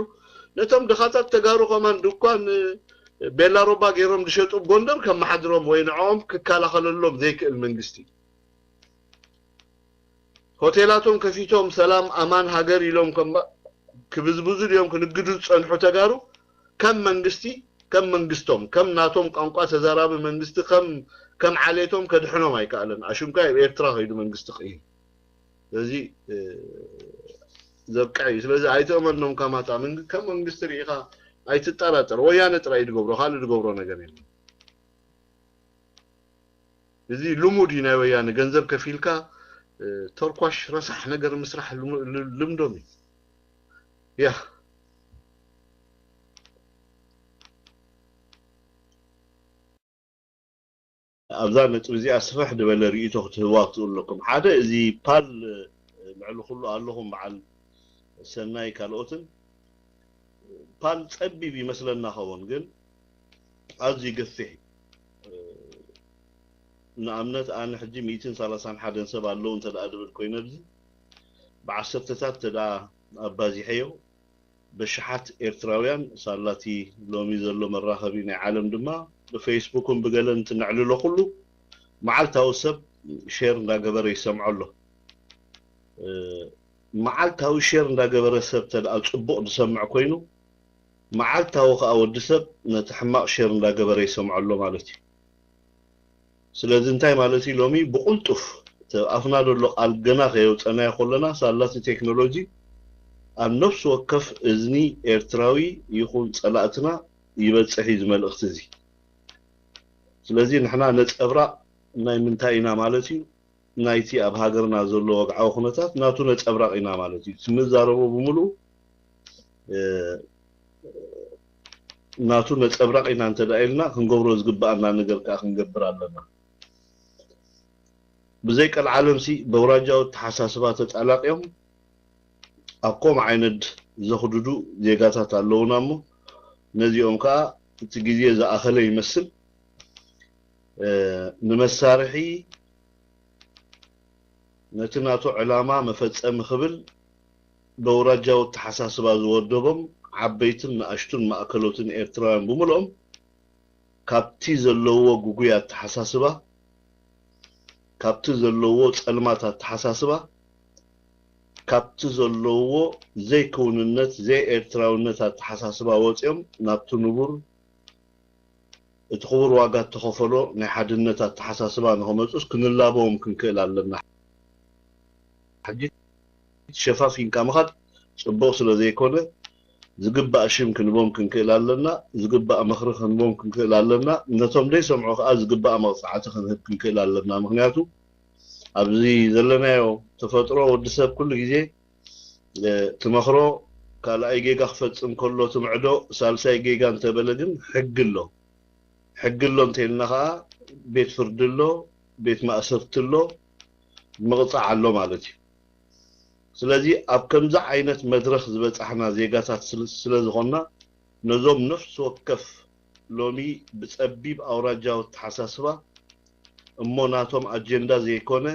ነቶም ድኻታት ተጋሩ ከማን ድኳን ቤላ ሮባ ገይሮም ዝሸጡ ጎንደር ከመሓድሮም ወይ ንዕኦም ክከላኸለሎም ዘይክእል መንግስቲ ሆቴላቶም ከፊቶም ሰላም ኣማን ሃገር ኢሎም ከም ክብዝብዙ ድዮም ክንግዱ ዝጸንሑ ተጋሩ ከም መንግስቲ ከም መንግስቶም ከም ናቶም ቋንቋ ተዛራቢ መንግስቲ ከም ከም ዓሌቶም ከድሕኖም ኣይከኣለን። ኣሽምካ ኣብ ኤርትራ ከይዱ መንግስቲ ክእዩ። ስለዚ ዘብቅዐ እዩ። ስለዚ ኣይትእመኖም ካማታ መንግ- ከም መንግስቲ ርኢኻ ኣይትጠራጠር። ወያነ ጥራይ እዩ ዝገብሮ፣ ካልእ ዝገብሮ ነገር የለን። እዚ ልሙድ እዩ ናይ ወያነ ገንዘብ ከፊልካ እ፣ ተርኳሽ ረሳሕ ነገር ምስራሕ ልሙ- ል- ልምዶም እዩ። ያ ኣብዛ ነጥቢ እዚኣ ስፍሕ ዝበለ ርእይቶ ክትህብዋ ክትኽእሉ ኣለኩም። ሓደ እዚ ፓል ልዕሊ ኩሉ ኣለኹም በዓል ሰናይ ካልኦትን ፓል ጸቢብ ይመስለና ኸውን ግን ኣዝዩ ገፊሕ እዩ። ንኣብነት ኣነ ሕጂ ሚእትን ሰላሳን ሓደን ሰብ ኣለዉ እንተ ደኣ ድብል ኮይነ ኣብዚ ብዓሰርተታት እንተ ደኣ ኣባዚሐዮ በሽሓት ኤርትራውያን ሳላቲ ሎሚ ዘሎ መራኸቢ ናይ ዓለም ድማ ብፌስቡክን ብገለን ትነዕልሎ ኩሉ መዓልታዊ ሰብ ሼር እንዳገበረ ይሰምዖ ኣሎ። መዓልታዊ ሼር እንዳገበረ ሰብ ተደኣ ጽቡቕ ዝሰምዕ ኮይኑ መዓልታዊ ከኣ ወዲ ሰብ ነቲ ሕማቕ ሼር እንዳገበረ ይሰምዖ ኣሎ ማለት እዩ። ስለዚ እንታይ ማለት እዩ ሎሚ ብቕልጡፍ እቲ ኣፍና ዘሎ ቃል ገና ከየውፀናዮ ከለና ሳላቲ ቴክኖሎጂ ኣብ ነፍሲ ወከፍ እዝኒ ኤርትራዊ ይኹን ፀላእትና ይበፅሕ እዩ ዝመልእኽቲ እዚ። ስለዚ ንሕና ነፀብራቕ ናይ ምንታይ ኢና ማለት እዩ ናይቲ ኣብ ሃገርና ዘሎ ወግዓዊ ኩነታት ናቱ ነፀብራቕ ኢና ማለት እዩ። እቲ ንዛረቦ ብምሉኡ ናቱ ነፀብራቕ ኢና እንተ ኢልና ክንገብሮ ዝግበኣና ነገር ከዓ ክንገብር ኣለና። ብዘይ ቀልዓለም ሲ በውራጃዊ ኣተሓሳስባ ተጣላቕዮም ኣብ ከምኡ ዓይነት ዘኽድዱ ዜጋታት ኣለዉና እሞ ነዚኦም ከዓ እቲ ግዜ ዝኣኸለ ይመስል ንመሳርሒ ነቲ ናቱ ዕላማ መፈጸሚ ክብል በውራጃዊ ኣተሓሳስባ ዝወደቦም ዓበይትን ንኣሽቱን ማእከሎትን ኤርትራውያን ብምልኦም ካብቲ ዘለዎ ግጉይ ኣተሓሳስባ ካብቲ ዘለዎ ጸልማት ኣተሓሳስባ ካብቲ ዘለዎ ዘይክውንነት ዘይኤርትራውነት ኣተሓሳስባ ወጺኦም ናብቲ ንቡር እቲ ክቡር ዋጋ እተኸፈሎ ናይ ሓድነት ኣተሓሳስባ ንኸመፁስ ክንላበዎም ክንክእል ኣለና። ሕጂ ሸፋፊንካ ምኻድ ፅቡቕ ስለ ዘይኮነ ዝግባእ ሽም ክንቦም ክንክእል ኣለና፣ ዝግባእ ምኽሪ ክንቦም ክንክእል ኣለና። ነቶም ዘይሰምዑ ከዓ ዝግባእ መቕፃዕቲ ክንህብ ክንክእል ኣለና። ምኽንያቱ ኣብዚ ዘለናዮ ተፈጥሮ ወዲ ሰብ ኩሉ ግዜ ትመኽሮ ካልኣይ ጌጋ ክፈፅም ከሎ ትምዕዶ፣ ሳልሳይ ጌጋ እንተበለ ግን ሕጊ ኣሎ። ሕጊ ኣሎ እንተልና ከዓ ቤት ፍርዲ ኣሎ፣ ቤት ማእሰርቲ ኣሎ፣ ምቕፃዕ ኣሎ ማለት እዩ። ስለዚ ኣብ ከምዚ ዓይነት መድረኽ ዝበፃሕና ዜጋታት ስለ ዝኾንና ነዞም ነፍሲ ወከፍ ሎሚ ብፀቢብ ኣውራጃዊ ኣተሓሳስባ እሞ ናቶም ኣጀንዳ ዘይኮነ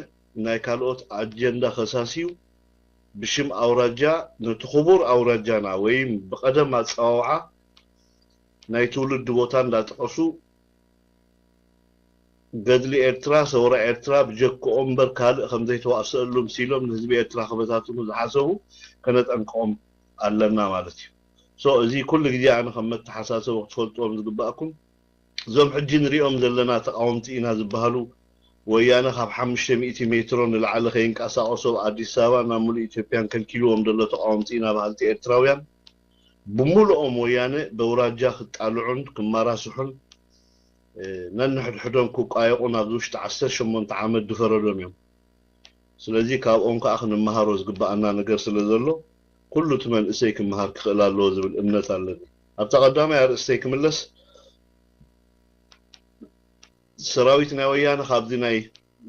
ናይ ካልኦት ኣጀንዳ ከሳስዩ ብሽም ኣውራጃ ነቲ ክቡር ኣውራጃና ወይም ብቐደም ኣፀዋውዓ ናይ ትውልዲ ቦታ እንዳጠቐሱ ገድሊ ኤርትራ ሰውራ ኤርትራ ብጀክኦም እምበር ካልእ ከምዘይተዋእሰሉ ምሲሎም ንህዝቢ ኤርትራ ክበታትኑ ዝሓሰቡ ከነጠንቅቖም ኣለና ማለት እዩ። ሶ እዚ ኩሉ ግዜ ኣነ ከም መተሓሳሰቡ ክትፈልጥዎም ዝግባእኩም እዞም ሕጂ ንሪኦም ዘለና ተቃወምቲ ኢና ዝበሃሉ ወያነ ካብ ሓሙሽተ ሚእቲ ሜትሮ ንላዕሊ ከይንቀሳቀሱ ኣብ ኣዲስ ኣበባ ናብ ሙሉእ ኢትዮጵያን ከልኪልዎም ዘሎ ተቃወምቲ ኢና በሃልቲ ኤርትራውያን ብምሉኦም ወያነ በውራጃ ክጣልዑን ክመራስሑን ነንሕድሕዶም ክቋየቁን ኣብዚ ውሽጢ ዓሰርተ ሸሞንተ ዓመት ዝፈረዶም እዮም። ስለዚ ካብኦም ከዓ ክንመሃሮ ዝግበኣና ነገር ስለ ዘሎ ኩሉ እቲ መንእሰይ ክመሃር ክኽእል ኣለዎ ዝብል እምነት ኣለኒ። ኣብታ ቀዳማይ ኣርእስተይ ክምለስ ሰራዊት ናይ ወያነ ካብዚ ናይ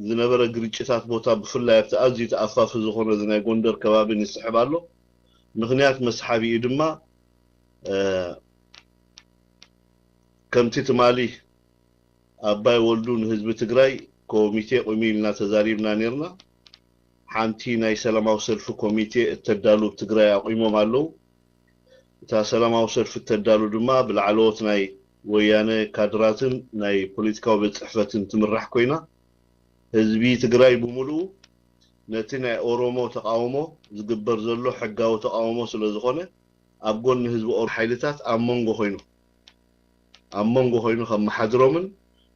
ዝነበረ ግርጭታት ቦታ ብፍላይ ኣብቲ ኣዝዩ ተኣፋፊ ዝኾነ እዚ ናይ ጎንደር ከባቢ ንስሕብ ኣሎ። ምኽንያት መስሓቢኡ ድማ ከምቲ ትማሊ ኣባይ ወልዱ ንህዝቢ ትግራይ ኮሚቴ ቁሚ ኢልና ተዛሪብና ነርና። ሓንቲ ናይ ሰላማዊ ሰልፊ ኮሚቴ እተዳሉ ኣብ ትግራይ ኣቑሞም ኣለዉ። እታ ሰላማዊ ሰልፊ እተዳሉ ድማ ብላዕለዎት ናይ ወያነ ካድራትን ናይ ፖለቲካዊ ቤት ፅሕፈትን ትምራሕ ኮይና ህዝቢ ትግራይ ብምሉኡ ነቲ ናይ ኦሮሞ ተቃውሞ ዝግበር ዘሎ ሕጋዊ ተቃውሞ ስለ ዝኾነ ኣብ ጎኒ ህዝቢ ኦሮሞ ሓይልታት ኣብ መንጎ ኮይኑ ኣብ መንጎ ኮይኑ ከመሓድሮምን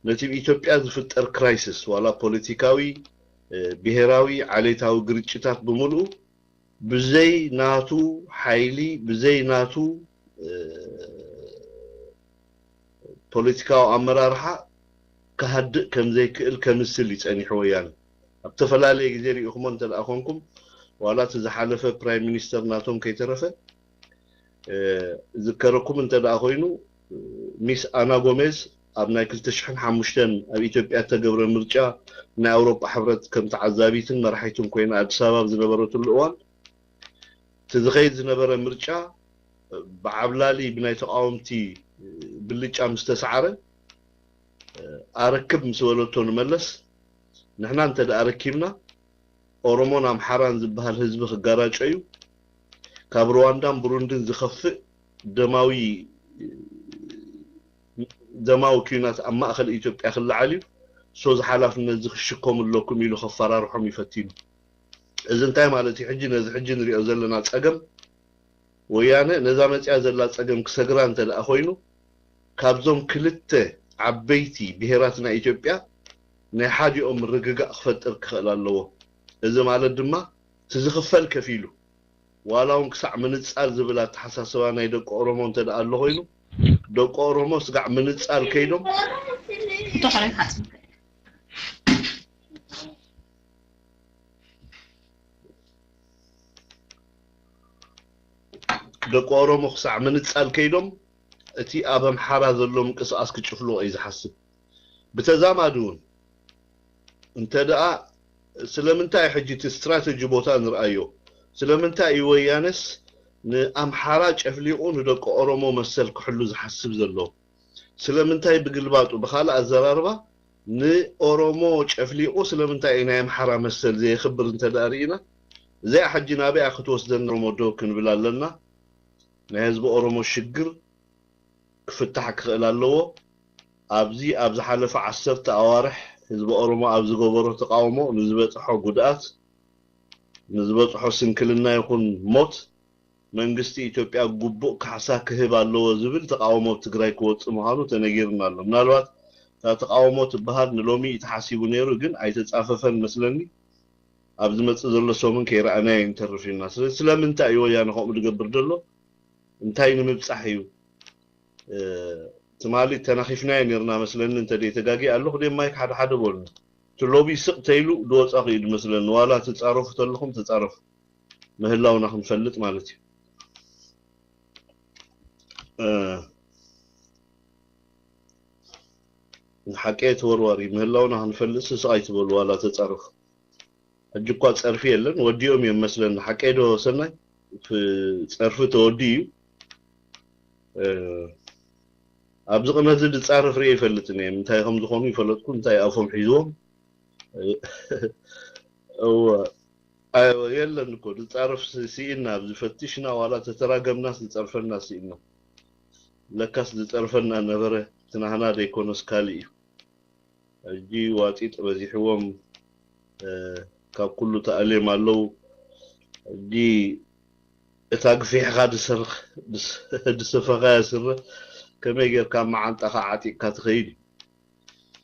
ነቲ ኣብ ኢትዮጵያ ዝፍጠር ክራይስስ ዋላ ፖለቲካዊ ብሄራዊ ዓሌታዊ ግርጭታት ብምሉኡ ብዘይ ናቱ ሓይሊ ብዘይ ናቱ ፖለቲካዊ ኣመራርሓ ክሃድእ ከምዘይክእል ከምስል ይፀኒሑ ወያነ ኣብ ዝተፈላለየ ግዜ ሪኢኹሞ እንተ ደኣ ኮንኩም ዋላ እቲ ዝሓለፈ ፕራይም ሚኒስተር ናቶም ከይተረፈ ዝከረኩም እንተ ደኣ ኮይኑ ሚስ ኣና ጎሜዝ ኣብ ናይ ክልተ ሽሕን ሓሙሽተን ኣብ ኢትዮጵያ እተገብረ ምርጫ ናይ ኣውሮጳ ሕብረት ከም ተዓዛቢትን መራሒትን ኮይና ኣዲስ ኣበባ ኣብ ዝነበረትሉ እዋን እቲ ዝኸይድ ዝነበረ ምርጫ ብዓብላሊ ብናይ ተቃወምቲ ብልጫ ምስ ተሰዓረ ኣረክብ ምስ በለቶ ንመለስ ንሕና እንተ ደኣ ረኪብና ኦሮሞን ኣምሓራን ዝበሃል ህዝቢ ክጋራጨ እዩ ካብ ሩዋንዳን ብሩንድን ዝኸፍእ ደማዊ ደማዊ ኲናት ኣብ ማእኸል ኢትዮጵያ ክለዓል እዩ ሶ ዝሓላፍነት እዚ ክሽከሙ ኣለኩም ኢሉ ከፈራርሖም እዩ ፈቲኑ እዚ እንታይ ማለት እዩ ሕጂ ነዚ ሕጂ ንሪኦ ዘለና ፀገም ወያነ ነዛ መፅያ ዘላ ፀገም ክሰግራ እንተ ደኣ ኮይኑ ካብዞም ክልተ ዓበይቲ ብሄራት ናይ ኢትዮጵያ ናይ ሓዲኦም ምርግጋእ ክፈጥር ክኽእል ኣለዎ። እዚ ማለት ድማ እቲ ዝኽፈል ከፊሉ ዋላ እውን ክሳዕ ምንፃል ዝብል ኣተሓሳስባ ናይ ደቂ ኦሮሞ እንተ ደኣ ኣሎ ኮይኑ ደቂ ኦሮሞ ስጋዕ ምንፃል ከይዶም እንተኾነ ሓፂር ደቂ ኦሮሞ ክሳዕ ምንፃል ከይዶም እቲ ኣብ ኣምሓራ ዘሎ ምንቅስቃስ ክጭፍልቆ እዩ ዝሓስብ። ብተዛማዲ እውን እንተ ደኣ ስለምንታይ ሕጂ እቲ ስትራተጂ ቦታ ንርኣዮ? ስለምንታይ እዩ ወያነስ ንኣምሓራ ጨፍሊቑ ንደቂ ኦሮሞ መሰል ክሕሉ ዝሓስብ ዘሎ? ስለምንታይ ብግልባጡ ብኻልእ ኣዘራርባ ንኦሮሞ ጨፍሊቑ ስለምንታይ እዩ ናይ ኣምሓራ መሰል ዘየኽብር እንተ ደኣ ርኢና እዚኣ ሕጂ ናበይኣ ክትወስደና ኦሮሞ ደው ክንብል ኣለና። ናይ ህዝቢ ኦሮሞ ሽግር ክፍታሕ ክኽእል ኣለዎ። ኣብዚ ኣብ ዝሓለፈ ዓሰርተ ኣዋርሕ ህዝቢ ኦሮሞ ኣብ ዝገበሮ ተቃውሞ ንዝበፅሖ ጉድኣት፣ ንዝበፅሖ ስንክልና ይኹን ሞት መንግስቲ ኢትዮጵያ ግቡእ ካሕሳ ክህብ ኣለዎ ዝብል ተቃውሞ ኣብ ትግራይ ክወፅእ ምዃኑ ተነጊሩና ኣሎ። ምናልባት እታ ተቃውሞ ትበሃል ንሎሚ እዩ ተሓሲቡ ነይሩ፣ ግን ኣይተፃፈፈን መስለኒ። ኣብ ዝመፅእ ዘሎ ሰሙን ከይረኣናዮ ንተርፍ ኢና። ስለዚ ስለምንታይ እዩ ወያነ ከምኡ ዝገብር ዘሎ? እንታይ ንምብጻሕ እዩ? ትማሊ ተናኺፍናዮ ነርና መስለኒ፣ እንተ ተጋጊ ኣለኹ ደ ማይክ ሓደ ሓደ በሉኒ። እቲ ሎቢ ስቕ ተይሉ ድወጻኹ እዩ ድመስለኒ፣ ዋላ ትጻረፉ ተለኹም ተጻረፉ፣ ምህላውና ክንፈልጥ ማለት እዩ። ንሓቀየ ተወርዋሪ ምህላውና ክንፈልጥ ስቕ ኣይትበሉ፣ ዋላ ተጻረፉ። ሕጂ እኳ ጸርፊ የለን፣ ወዲኦም እዮም መስለኒ። ሓቀይ ዶ ሰናይ? ፍ- ጸርፊ ተወዲ እዩ። ኣብዚ ቅነዚ ዝጻረፍ ርእ ይፈልጥን እየ። እንታይ ከም ዝኾኑ ይፈለጥኩ፣ እንታይ ኣፎም ሒዝዎም። እወ፣ ኣዮ፣ የለን እኮ ዝጻረፍ ሲ- ስኢና፣ ኣብዚ ፈቲሽና ዋላ ተተራገምናስ ዝጸርፈና ስኢና። ለካስ ዝጸርፈና ነበረ፣ ትናህና ዘይኮነስ ካልእ እዩ። ሕጂ ዋጢጥ በዚሕዎም፣ ካብ ኩሉ ተኣልዮም ኣለዉ። ሕጂ እታ ግፊሕኻ ድሰፈኻያ ስረ ከመይ ጌርካ መዓንጣኻ ዓጢቕካ ትኸይድ እዩ።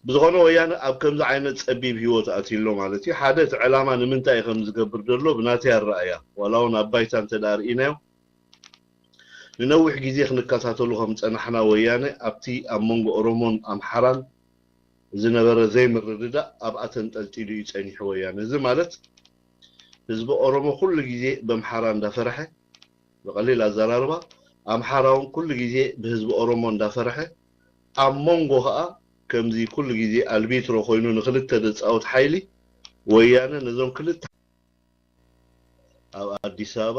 ብዝኾነ ወያነ ኣብ ከምዚ ዓይነት ጸቢብ ህይወት ኣትዩ ኣሎ ማለት እዩ። ሓደ እቲ ዕላማ ንምንታይ እዩ ከም ዝገብር ዘሎ ብናተይ ኣረኣእያ፣ ዋላ እውን ኣብ ባይታ እንተ ደኣ ርኢናዮ፣ ንነዊሕ ግዜ ክንከታተሎ ከም ዝጸናሕና፣ ወያነ ኣብቲ ኣብ መንጎ ኦሮሞን ኣምሓራን ዝነበረ ዘይምርድዳእ ኣብኣ ተንጠልጢሉ እዩ ጸኒሑ ወያነ። እዚ ማለት ህዝቢ ኦሮሞ ኩሉ ግዜ በምሓራ እንዳፈረሐ፣ ብቐሊል ኣዘራርባ ኣምሓራ እውን ኩሉ ግዜ ብህዝቢ ኦሮሞ እንዳፈረሐ፣ ኣብ መንጎ ኸኣ ከምዚ ኩሉ ግዜ ኣልቢትሮ ኮይኑ ንክልተ ዘጻወት ሓይሊ ወያነ ነዞም ክልተ ኣብ ኣዲስ ኣበባ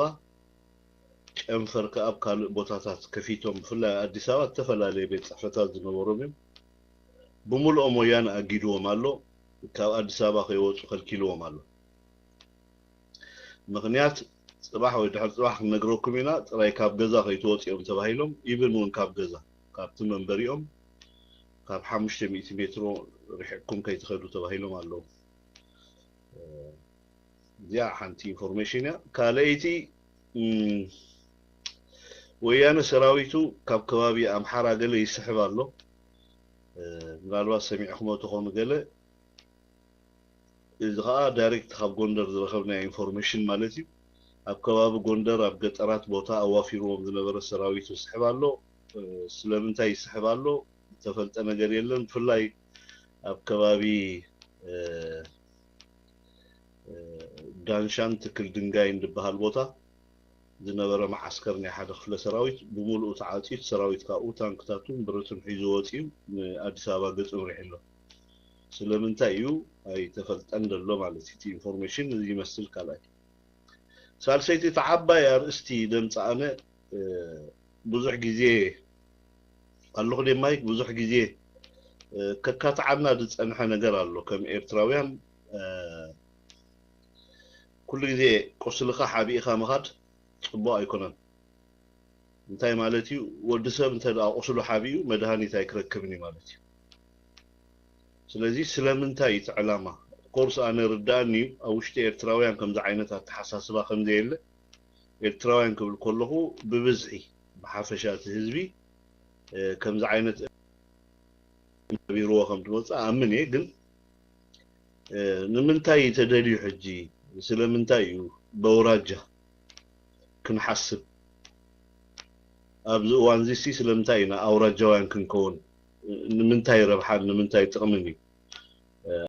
ጨንፈር ከኣ ኣብ ካልእ ቦታታት ከፊቶም፣ ብፍላይ ኣብ ኣዲስ ኣበባ ዝተፈላለየ ቤት ጽሕፈታት ዝነበሮም እዮም። ብምልኦም ወያነ ኣጊድዎም ኣሎ፣ ካብ ኣዲስ ኣበባ ከይወጹ ከልኪልዎም ኣሎ። ምኽንያት ጽባሕ ወይ ድሕሪ ጽባሕ ክንነግረኩም ኢና፣ ጥራይ ካብ ገዛ ከይትወጽኦም ተባሂሎም፣ ኢብን እውን ካብ ገዛ ካብቲ መንበሪኦም ካብ ሓሙሽተ ሚእቲ ሜትሮ ርሒቕኩም ከይትኸዱ ተባሂሎም ኣለዉ። እዚኣ ሓንቲ ኢንፎርሜሽን እያ። ካልኣይቲ ወያነ ሰራዊቱ ካብ ከባቢ ኣምሓራ ገለ ይስሕብ ኣሎ። ምናልባት ሰሚዕኹሞ ትኾኑ ገለ። እዚ ከዓ ዳይሬክት ካብ ጎንደር ዝረኸብናዮ ኢንፎርሜሽን ማለት እዩ። ኣብ ከባቢ ጎንደር ኣብ ገጠራት ቦታ ኣዋፊርዎም ዝነበረ ሰራዊቱ ይስሕብ ኣሎ። ስለምንታይ ይስሕብ ኣሎ ዝተፈልጠ ነገር የለን። ብፍላይ ኣብ ከባቢ ዳንሻን ትክል ድንጋይን ዝበሃል ቦታ ዝነበረ መዓስከር ናይ ሓደ ክፍለ ሰራዊት ብምሉኡ ተዓፅዩ፣ እቲ ሰራዊት ካብኡ ታንክታቱን ብረቱን ሒዙ ወፂኡ ንኣዲስ ኣበባ ገፁ ምሪሑ ኣሎ። ስለምንታይ እዩ ኣይተፈልጠን ዘሎ ማለት እዩ። እቲ ኢንፎርሜሽን እዚ ይመስል። ካልኣይ ሳልሰይቲ እቲ ዓባይ ኣርእስቲ ደምፃ ኣነ ብዙሕ ግዜ ኣለኹ ደ ማይክ ብዙሕ ግዜ ከካትዓና ዝፀንሐ ነገር ኣሎ። ከም ኤርትራውያን ኩሉ ግዜ ቁስልኻ ሓቢእኻ ምኻድ ፅቡቅ ኣይኮነን። እንታይ ማለት እዩ? ወዲ ሰብ እንተ ደኣ ቁስሉ ሓቢኡ መድሃኒት ኣይክረክብን እዩ ማለት እዩ። ስለዚ ስለምንታይ እቲ ዕላማ ኮርስ ኣነ ርዳእኒ እዩ። ኣብ ውሽጢ ኤርትራውያን ከምዚ ዓይነት ኣተሓሳስባ ከምዘየለ ኤርትራውያን ክብል ከለኹ ብብዝሒ ብሓፈሻ እቲ ህዝቢ ከምዚ ዓይነት ነቢርዎ ከም ዝመፅእ ኣምን እየ። ግን ንምንታይ እዩ ተደልዩ ሕጂ? ስለምንታይ እዩ በውራጃ ክንሓስብ? ኣብዚ እዋን እዚ ስለምንታይ ኢና ኣውራጃውያን ክንከውን? ንምንታይ ረብሓን ንምንታይ ጥቕምን እዩ?